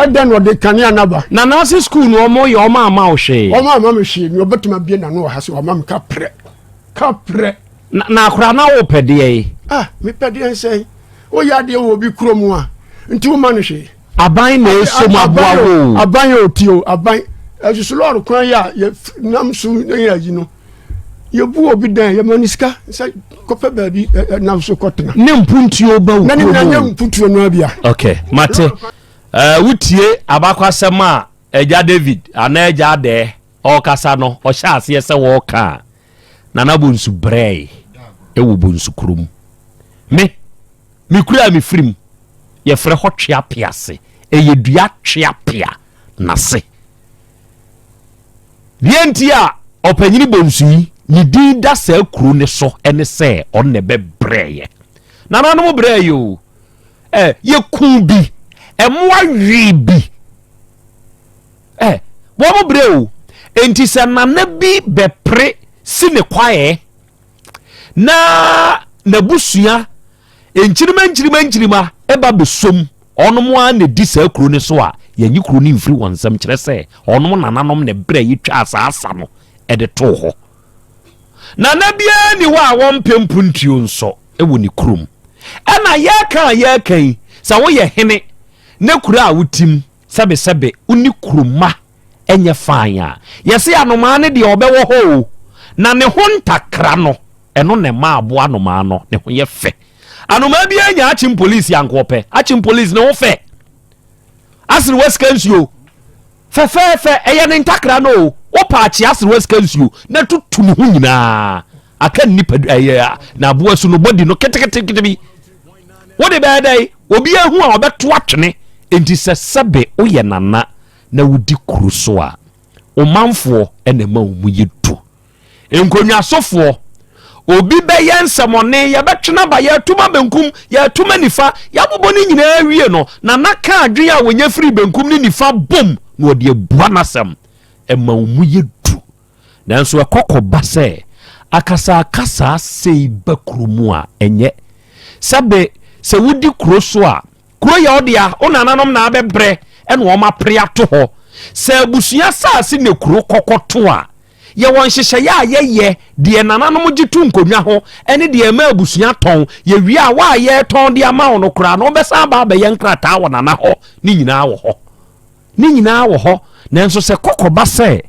ɛdɛn na ɔde kanea no aba? Na n'ase sukuu no wɔn yɛ wɔn ama wo hwee. Wɔn ama me hwee, nea ɔbɛtumi abie n'ano wɔ ha sɛ wɔama me kaprɛ, kaprɛ. Na na akora na wopɛ deɛ yi. Ah, mepɛ deɛ nsɛn. Woyɛ adeɛ wɔ obi kuro mu a, nti woma no hwee. Aban na ɛsɔ mu aboa wo. Aban yɛ ɔti o, aban. Ɛsoso lɔɔre kwan yi a yɛ nam so ne yɛ ayi no. yɛbu obi dɛn yɛma no sika sɛ kɔpɛ baabi nam so kɔtena ne mpuntuo ba wo na ne nyina nyɛ mpuntuo no abia ok mate uh, wotie abakwasɛm a agya david anaa agya adɛɛ ɔrekasa no ɔhyɛ aseɛ sɛ wɔreka a nana bonsu brɛe ɛwɔ bonsu kurom me mekura a mefirim yɛfrɛ hɔ tweapea ase ɛyɛ dua tweapea nase Deɛ nti a ɔpanyini Bonsu yi ne din da saa kuro no so ne sɛ ɔno na ɛbɛbrɛeɛ. Nananom brɛeɛ o. Ɛ yɛkuu bi, mmoa wee bi. Ɛ wɔn brɛ o. Enti sɛ nana bi bɛpere si ne kwaeɛ na n'abusua Nkyirimma nkyirimma nkyirimma ba bɛsom wɔnom ara na ɛdi saa kuro no so a, yɛnyi kuro no mfiri wɔn nsam, kyerɛ sɛ wɔnom nananom na ɛberɛ a yɛtwaa saa asa no de too hɔ. Nana biara nni hɔ a wɔmpɛ mpuntuo nso wɔ ne kurom. Ɛna yɛreka a yɛreka yi, sɛ woyɛ hene na kuro a wotim sɛbesɛbe wo ne kuromma nyɛ fine a, yɛse anomaa no deɛ ɔbɛwɔ hɔ o, na ne ho ntakra no Ɛno na ɛma aboa anomaa no ne ho yɛ fɛ. Anomaa biara nya akyem polisi anka ɔpɛ. Akyem polisi ne ho fɛ. Aserewa sika nsuo. Fɛfɛɛfɛ ɛyɛ ne ntakra no o. Wopɛ akye aserewa sika nsuo na tutu ne ho nyinaa. Aka nnipa ɛyɛ na aboa su no body no ketekete bi. Wode bɛyɛ dɛn? Obi ahu a ɔbɛto atwene. Enti sɛ sɛbe woyɛ nana na wodi kuro so a, wo manfoɔ na ɛma wo mu yɛ du. Nkonnwasofoɔ, obi bɛyɛ nsɛmɔne, yɛbɛtwe no aba, yɛreto ma benkum, yɛreto ma nifa, yɛabobɔ ne nyinaa awie no, Nana ka adwene a wɔnya firi benkum ne nifa bom na ɔde abua n'asɛm. Ɛma wo mu yɛ du. Nanso ɛkɔ kɔba sɛ akasakasa sei ba kuro mu a, ɛnyɛ. Sɛbe sɛ wodi kuro so a, Kuro yɛ wo dea, wo nananom na abɛbrɛ na wɔn apere ato hɔ. Sɛ abusua saase na kuro kɔkɔto a, yɛwɔ nhyehyɛeɛ a yɛyɛ, deɛ nananom gye to nkonnwa ho ne deɛ ɛma abusua tɔn. Yɛwie a, wo a yɛretɔn de ama wo no koraa no, wobɛsan aba abɛyɛ nkrataa wɔ nana hɔ. Ne nyinaa wɔ hɔ. Ne nyinaa wɔ hɔ. Nanso sɛ kɔkɔba sɛ,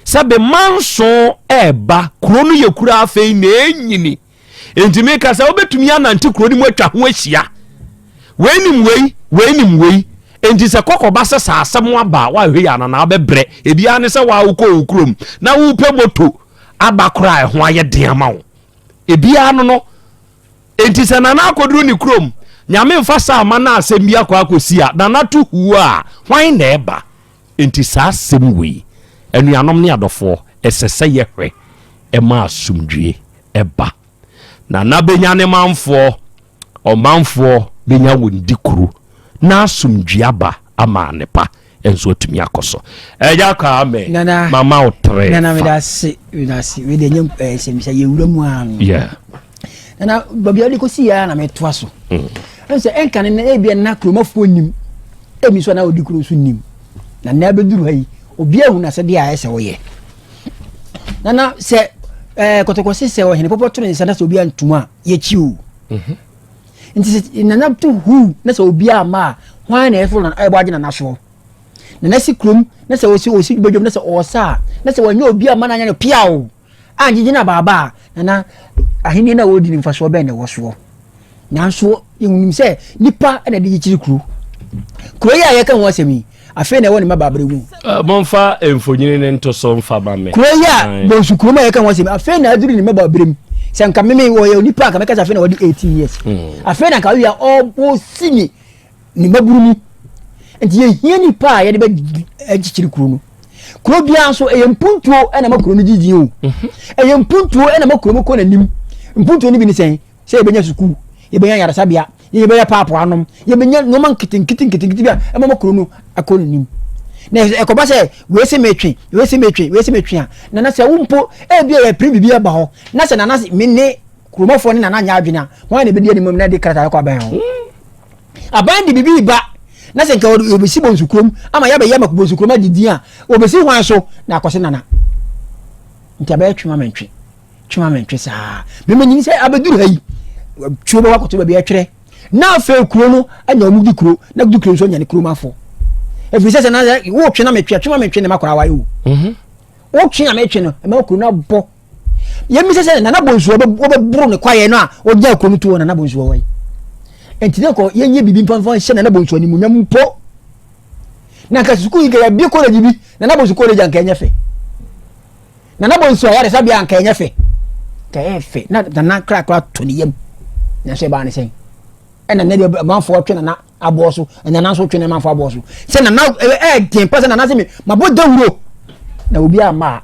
Sɛbe manso ɛɛba, kuro no yɛ kuro afei na ɛnyini. Enti meka sɛ wobɛtumi anante kuro no mu atwa ho ahyia. Wei nim wei, wei nim wei. Enti sɛ kɔkɔba sɛ saa asɛm aba a, woahwɛ yɛ ananaa bɛbrɛ. Ebiara ne sɛ waa wokɔ wo kurom na wopɛ moto aba koraa a ɛho ayɛ den ama wo. Ebiara no no. Enti sɛ Nana akɔduru ne kurom, Nyame mfa saa ama na asɛm bi akɔ akɔsi a, Nana to huu a, hwan na ɛba? Enti saa asɛm wei, anuanom ne adɔfoɔ, ɛsɛ sɛ yɛhwɛ ma asomdwie ba. Nana bɛnya ne manfoɔ, ɔmanfoɔ bɛnya wɔn dikuro, na asomdwie aba ama anepa nso atumi akɔ so. Ɛgya Kwame, Nana, mama wo tere Nana, fa. meda ase, meda ase. Wei deɛ nyɛ eh, nsɛmmisa, yɛwura mu ara no. Yeah. Nana, baabi a wode kɔsi yɛ ara na metoa so. Ɛne sɛ ɛnka no na ebia na kuromafoɔ nim, ebi nso a na ɔdi kuro nso nim. Na nnɛ abɛduru ha yi, obiara hu n'asɛdeɛ a ɛsɛ ɔyɛ. Nana, sɛ ɛɛ eh, kɔtɔkɔse sɛ ɔhene pɔpɔ to ne nsa na sɛ obi antum a, yɛkyi o. Mhm. Nti sɛ nana to huu na sɛ obi amma a, hwan na ɛforo na ɛbɔ agye nana soɔ? Nana si kurom na sɛ ɔsi ɔsi badwam na sɛ ɔɔsa a, na sɛ wɔnyɛ obi amma no anyɛ no piaw angyegye no abaaba a, nana ahenni no a wɔredi no mfasoɔ bɛn na ɛwɔ soɔ? Nanso yɛnim sɛ nipa na ɛde kyekyere kuro. Kuro yi a yɛka ho asɛm yi, afei na ɛwɔ ne mmabaaberɛ mu. Eh, momfa mfonini no nto so mfa ma me. Kuro yi a bonsu kurom a yɛka ho asɛm afei na aduru ne mmabaaberɛ mu. Sɛ nka meme wɔyɛ onipa a nka mɛka sɛ afei na wɔde 18 years. Hmm. Afei na nka wia ɔsi ne ne mmaburu mu. Nti yɛhia nipa a yɛde bɛkyekyere kuro no. Kuro biara nso ɛyɛ mpuntuo na ma kuro no gyigyi o. Mhm. Ɛyɛ mpuntuo na ma kuro no kɔ n'anim. Mpuntuo no bi ne sɛn? Sɛ yɛbɛnya sukuu, yɛbɛnya ayaresabea, yɛbɛyɛ paapo anom, yɛbɛnya nneɛma nketenkete nketenkete bi a ɛma kuro no akɔ n'anim. Na ɛkɔba sɛ wei se metwe, wei se metwe, wei se metwe a, nana sɛ wo mpo ebi a yɛpere biribi aba hɔ na sɛ nana me ne kuromafoɔ ne nana nyɛ adwene a, wɔn na ɛbɛdi anim na ɛde krataa akɔ aban hɔ. Aban de biribi ba na sɛ nka wɔbɛsi bonsu kurom ama yɛabɛyɛ ama bonsu kurom agye din a, wɔbɛsi hwan so na akɔse nana. Nti abɛyɛ twe ma mentwe. Twe ma mentwe saa. Mema nyini sɛ abɛduru ha yi, tuo bɛkɔ akɔto baabi ɛtwerɛ. Na afei kuro no anya wɔn di kuro, na di kuro nso anya ne kurom afɔ. Ɛfiri sɛ sɛ na wotwe na metwe, twe ma mentwe ne ma koraa wayɛ o. Mhm. Wotwe a metwe no, ɛma kuro no abɔ. Yɛmmisa sɛ Nana Bonsu wɔbɛboro ne kwaeɛ no a ɔgyaa kuro no to hɔ Nana Bonsu wɔ hɔ yi. Nti ne kɔ yɛnyɛ biribi mfa nhyɛ Nana Bonsu animuonyam mpo. Na nka sukuu yi nka yɛabie college bi, Nana Bonsu college anka ɛnyɛ fɛ. Nana Bonsu ayaresabea anka ɛnyɛ fɛ. Nka ɛyɛ fɛ na Nana krakra to ne yam. Nanso ɛbaa ne sɛn? Ɛna nna deɛ amanfoɔ twe Nana aboɔ so, Nana nso twe ne amanfoɔ aboɔ so. Sɛ Nana ɛyɛ den pa sɛ Nana sɛ me mabɔ dawuro na obi ama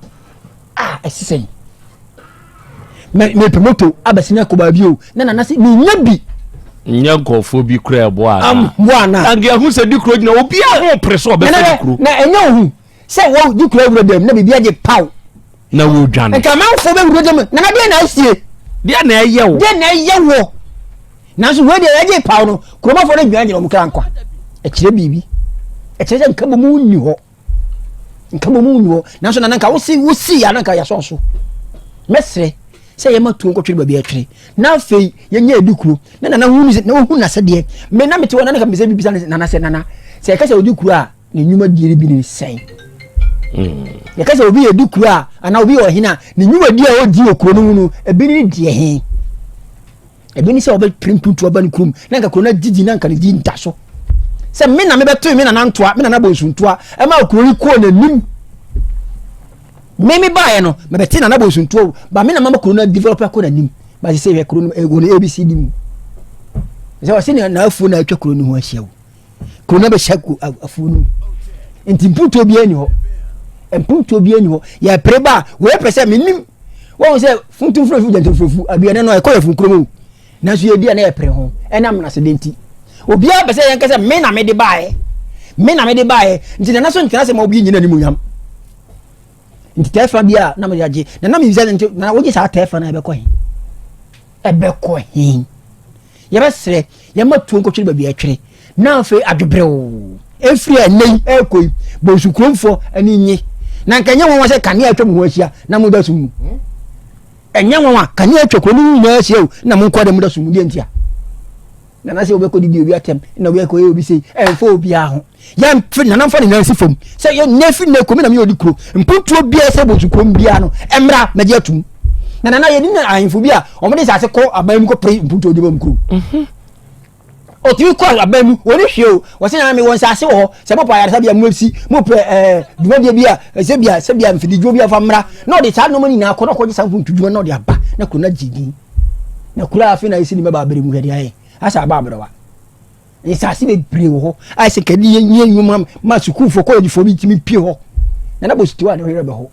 a, a ɛsi sɛn? Mɛ mepɛ moto abɛsene akɔ baabi o na Nana sɛ menya bi. Nyɛ nkurɔfoɔ bi kura ɛboa ana? Amboa ana? Anka ɛho sɛ di kuro gyina obiara ho pere so ɔbɛfɛ di kuro. Na ɛnyɛ ohu. Sɛ wɔ di kura wura dɛm na biribi agye paw. Na wɔdwane. Nka amanfoɔ bɛ wura dɛm nana deɛ na asie. Deɛ na ɛyɛ wo. Deɛ na ɛyɛ wɔ. Nanso wei deɛ ɛgye paw no kuromafoɔ no dwan gyina wɔn kra nkwa. Ɛkyerɛ biribi. Ɛkyerɛ sɛ nka bɔ mu nni hɔ. Nka bɔ mu nni hɔ. Nanso nana nka wosi wosi ya na nka yasɔn so. Mɛsrɛ sɛ yɛma tuo nkɔtwere baabi ɛtwere na afei yɛnyɛ edi kuro na nana hu na ohu n'asɛdeɛ me na mete hɔ na nka mesɛ bibisa nana sɛ nana sɛ ɛka sɛ odi kuro a Ne nnwumadie no bi ne sɛn? Hmm. Yɛka sɛ obi yɛ di kuro a anaa obi yɛ ɔhene a ne nnwumadie a ɔdi wɔ kuro no mu no ebi ne deɛ he? Ebi ne sɛ ɔbɛpere mpuntu aba ne kurom na nka kuro no agyigyi na nka ne di nda so. Sɛ me na mebɛto me nana ntoa me nana bonsu ntoa ɛma kuro yi kɔɔ n'anim. Me me baeɛ no mebɛte nana bonsu ntoa ba me na mama kuro no develop akɔ n'anim. Ba sɛ sɛ kuro no ɛwɔ no ABCD mu. Sɛ ɔse n'afuo na atwa kuro no ho ahyia o. Kuro no bɛhyɛ afuo no mu. Nti mpuntuo biara ni hɔ. Mpuntuo biara ni hɔ. Yɛpere ba a, wei pɛ sɛ menim. Wɔn sɛ funtumfurofu gyantumfurofu aduane no ɛkɔ yɛ funkurom o. Nanso yɛdi a na yɛpere ho ɛnam menasede nti. Obiara pɛ sɛ yɛnka sɛ me na mede baeɛ. Me na mede baeɛ. Nti nana so ntena sɛ ma obi nyina animuonyam. Nti tɛɛfa bi a na mede agye. Nana mebisa nti nana wogye saa tɛɛfa no a ɛbɛkɔ he? Ɛbɛkɔ he? Yɛbɛsrɛ, yɛmma tuo nkɔtwere baabi a ɛtwere, na afei adwebrɛw ɛfiri ɛnnɛ yi ɛrekɔ yi, Bonsu kuromfoɔ ani nnye. Na nka ɛnyɛ nwanwa sɛ kanea atwa mo ho ahyia na moda sum mu. Ɛnyɛ nwanwa, kanea atwa kuro no nyinaa ahyia o, na mo nkoa deɛ moda sum mu, deɛ ntia? Nana sɛ wobɛkɔ didi obi atɛm na obi akɔyɛ obi sei ɛmfa obiara ho. Yɛmfe nana mfa ne nan si fam sɛ yɛ nnɛ fi nnɛ kɔ me na meyɛ odi kuro mpuntuo biara sɛ bonsu kurom biara no ɛmmra mɛgye atum. Na nana yɛnim na ahemfo bi a wɔde nsase kɔ aban mu kɔpere mpuntuo de ba mu kurom. Mhm. Ɔtumi kɔ aban mu wɔne hwee o wɔsɛ nana mewɔ nsase wɔ hɔ sɛ mopɛ ayaresabea mu asi mopɛ ɛɛ dwumadie bi a sɛ bia sɛ bia mfididwuma bi a fa mmra na ɔde saa nneɛma nyinaa kɔ na ɔkɔgye saa mpuntudwuma na ɔde aba na kuro no agye din. Na kuro a afei na esi ne mmabaa bere mu hwɛ deɛ ayɛ asɛ aba aberewa. Nsase bebree wɔ hɔ a sɛ kadi yɛ nyɛ nnwuma ma sukuufoɔ kɔlɛgyefoɔ bi tumi pie hɔ. Na na bositiwa a ne werɛ bɛho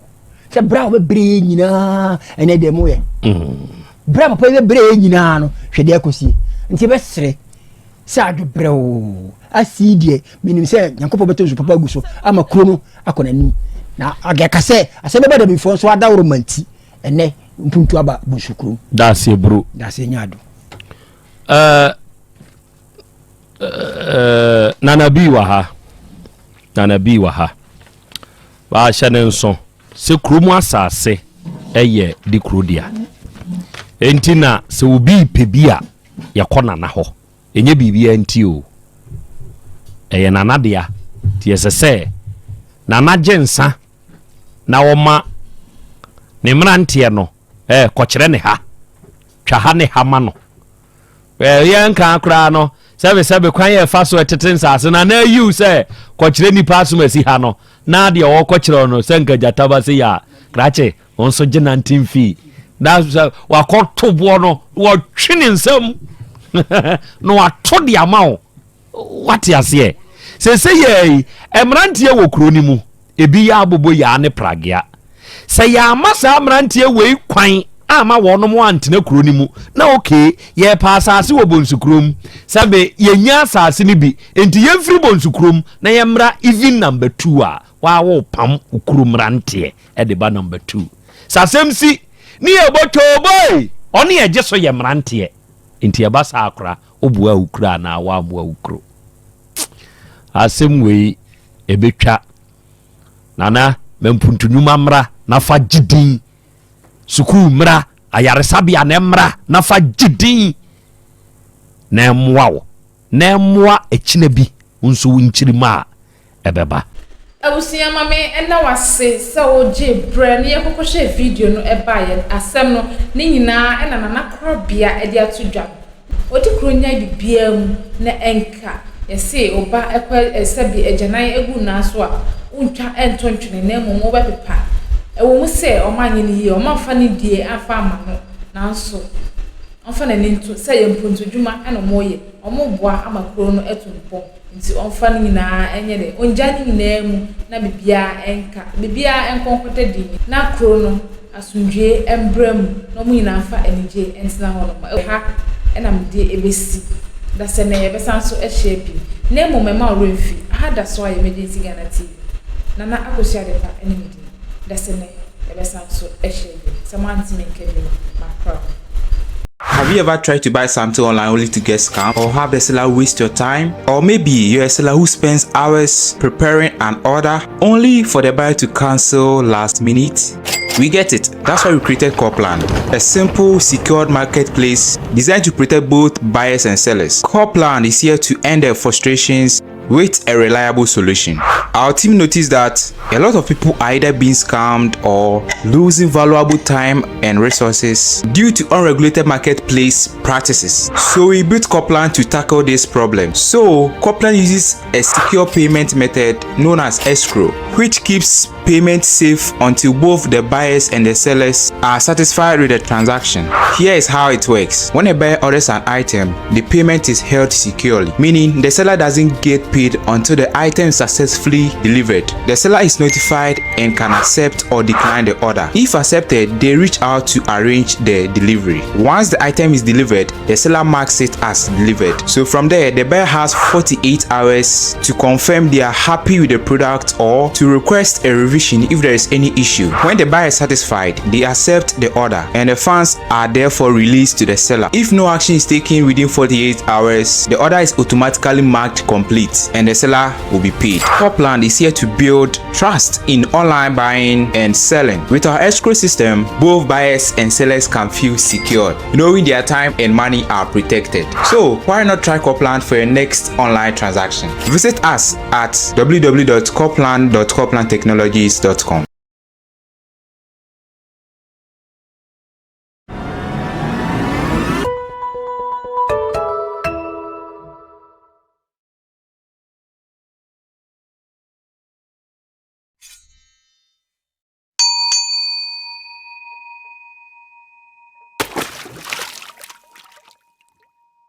sɛ berɛ a wɔbɛbrɛ yɛ nyinaa ɛnɛ deɛ mo yɛ. Mm. Berɛ a papa yi bɛbrɛ yɛ nyinaa no hwɛ deɛ akɔsie. Nti bɛsrɛ sɛ adwobrɛw asi deɛ menim sɛ Nyankopɔn bɛtɔ nsu papa agu so ama kuro no akɔ n'anim. Na agɛka sɛ asɛm bɛba damifoɔ nso adaworo ma nti ɛnɛ mpuntu aba bonsu kurom. Daase bro. Daase nya ado. Uh, uh, Nana B wɔ ha. Nana B wɔ ha. Baahyɛ ne nso sɛ kurom asase ɛyɛ de kuro dea. Enti na sɛ obi pɛ bi a yɛkɔ nana hɔ. Ɛnyɛ biribiara nti o. Ɛyɛ nana dea. Nti ɛsɛ sɛ nana gye nsa na ɔma ne mmeranteɛ no eh, kɔkyerɛ ne ha, twa ha ne ha ma no. Eh, yɛn nka koraa no, sɛbesɛbe kwan yɛ fa so ɛtete nsaase no anaa yiw sɛ kɔkyerɛ nipa asom asi ha no, na deɛ ɔkɔkyerɛ no sɛ nka gyata ba se yɛ a, krakye, wɔn nso gye nante mfii. Na sɛ wakɔto boɔ no, wɔtwe ne nsam na wato de ama wo. Wate aseɛ? Seesei yɛ yi, mmeranteɛ wɔ kuro no mu, ebi yɛ abobo yaa ne pragea. Sɛ yɛama saa mmeranteɛ wei kwan ama wɔnom antena kuro no mu, na okay, yɛrepɛ asase wɔ Bonsu kurom, sɛbe yɛnya asase no bi, nti yɛmfiri Bonsu kurom na yɛmmra even number two a, waa wopam wo kuro mmeranteɛ de ba number two. Sɛ asɛm si ne yɛbɔ twooboe, ɔne yɛgye so yɛ mmeranteɛ. Nti ɛba saa kora, woboa wo kuro anaa woammoa wo kuro. Asɛm wei ɛbɛtwa. Nana, ma mpuntu nnwuma mmra na fa gye din. Sukuu mmra, ayaresabea na mmra na fa gye din. Na ɛmmoa wo, na ɛmmoa akyina bi nso wo nkyirimma a ɛbɛba. Abusua ma me nna wo ase sɛ wo gyee brɛ ne yɛ kɔkɔ hwɛɛ video no ɛbaa yɛn asɛm no ne nyinaa ɛna Nana Korabea ɛde ato dwa no ɔdi koro nyae bibiaa mu na ɛnka yɛse wo ba ɛkɔ sɛbe agyanan ɛgu naa so a wo ntwa ɛnto ntwene na mmom wo bɛ pepa ɛwɔ mu sɛ ɔmo anyɛ no yie ɔmo amfa ne die amfa amma no nanso ɔmfa n'ani nto sɛ ɛyɛ mpontodwuma ɛna ɔmo yɛ ɔmo boa ama kuro no atu mpɔn. Nti ɔmfa ne nyinaa nyɛ dɛ, ɔngyaa ne nyinaa mu na biribiara nka, biribiara nkɔ nkɔda dinn, na kuro no asomdwoeɛ mbra mu na wɔn nyinaa mfa anigyeɛ ntena hɔ nom. Ha na mede bɛsi, dasɛ nnɛ yɛbɛsan nso ahyia bio, na mmom mma wo werɛ mfi, aha da so ara yɛ Emergency Ghana TV, Nana Akosua Adepa ne me din, dasɛ nnɛ yɛbɛsan nso ahyia bio, sɛ moante me nka bio a, makra mo. Have you ever tried to buy something online only to get scammed or have the seller waste your time? Or maybe you're a seller who spends hours preparing an order only for the buyer to cancel last minute? We get it. That's why we created Corplan, a simple, secured marketplace designed to protect both buyers and sellers. Corplan is here to end their frustrations with a reliable solution. Our team noticed that a lot of people are either being scammed or losing valuable time and resources due to unregulated marketplace practices. So we built Coplan to tackle this problem. So Coplan uses a secure payment method known as escrow, which keeps payment safe until both the buyers and the sellers are satisfied with the transaction. Here is how it works. When a buyer orders an item, the payment is held securely, meaning the seller doesn't get paid until the item is successfully delivered. The seller is notified and can accept or decline the order. If accepted, they reach out to arrange the delivery. Once the item is delivered, the seller marks it as delivered. So from there, the buyer has 48 hours to confirm they are happy with the product or to request a revision revision if there is any issue. When the buyer is satisfied, they accept the order and the funds are therefore released to the seller. If no action is taken within 48 hours, the order is automatically marked complete and the seller will be paid. Copland is here to build trust in online buying and selling. With our escrow system, both buyers and sellers can feel secured, knowing their time and money are protected. So, why not try Copland for your next online transaction? Visit us at www.copland.coplandtechnologies.com.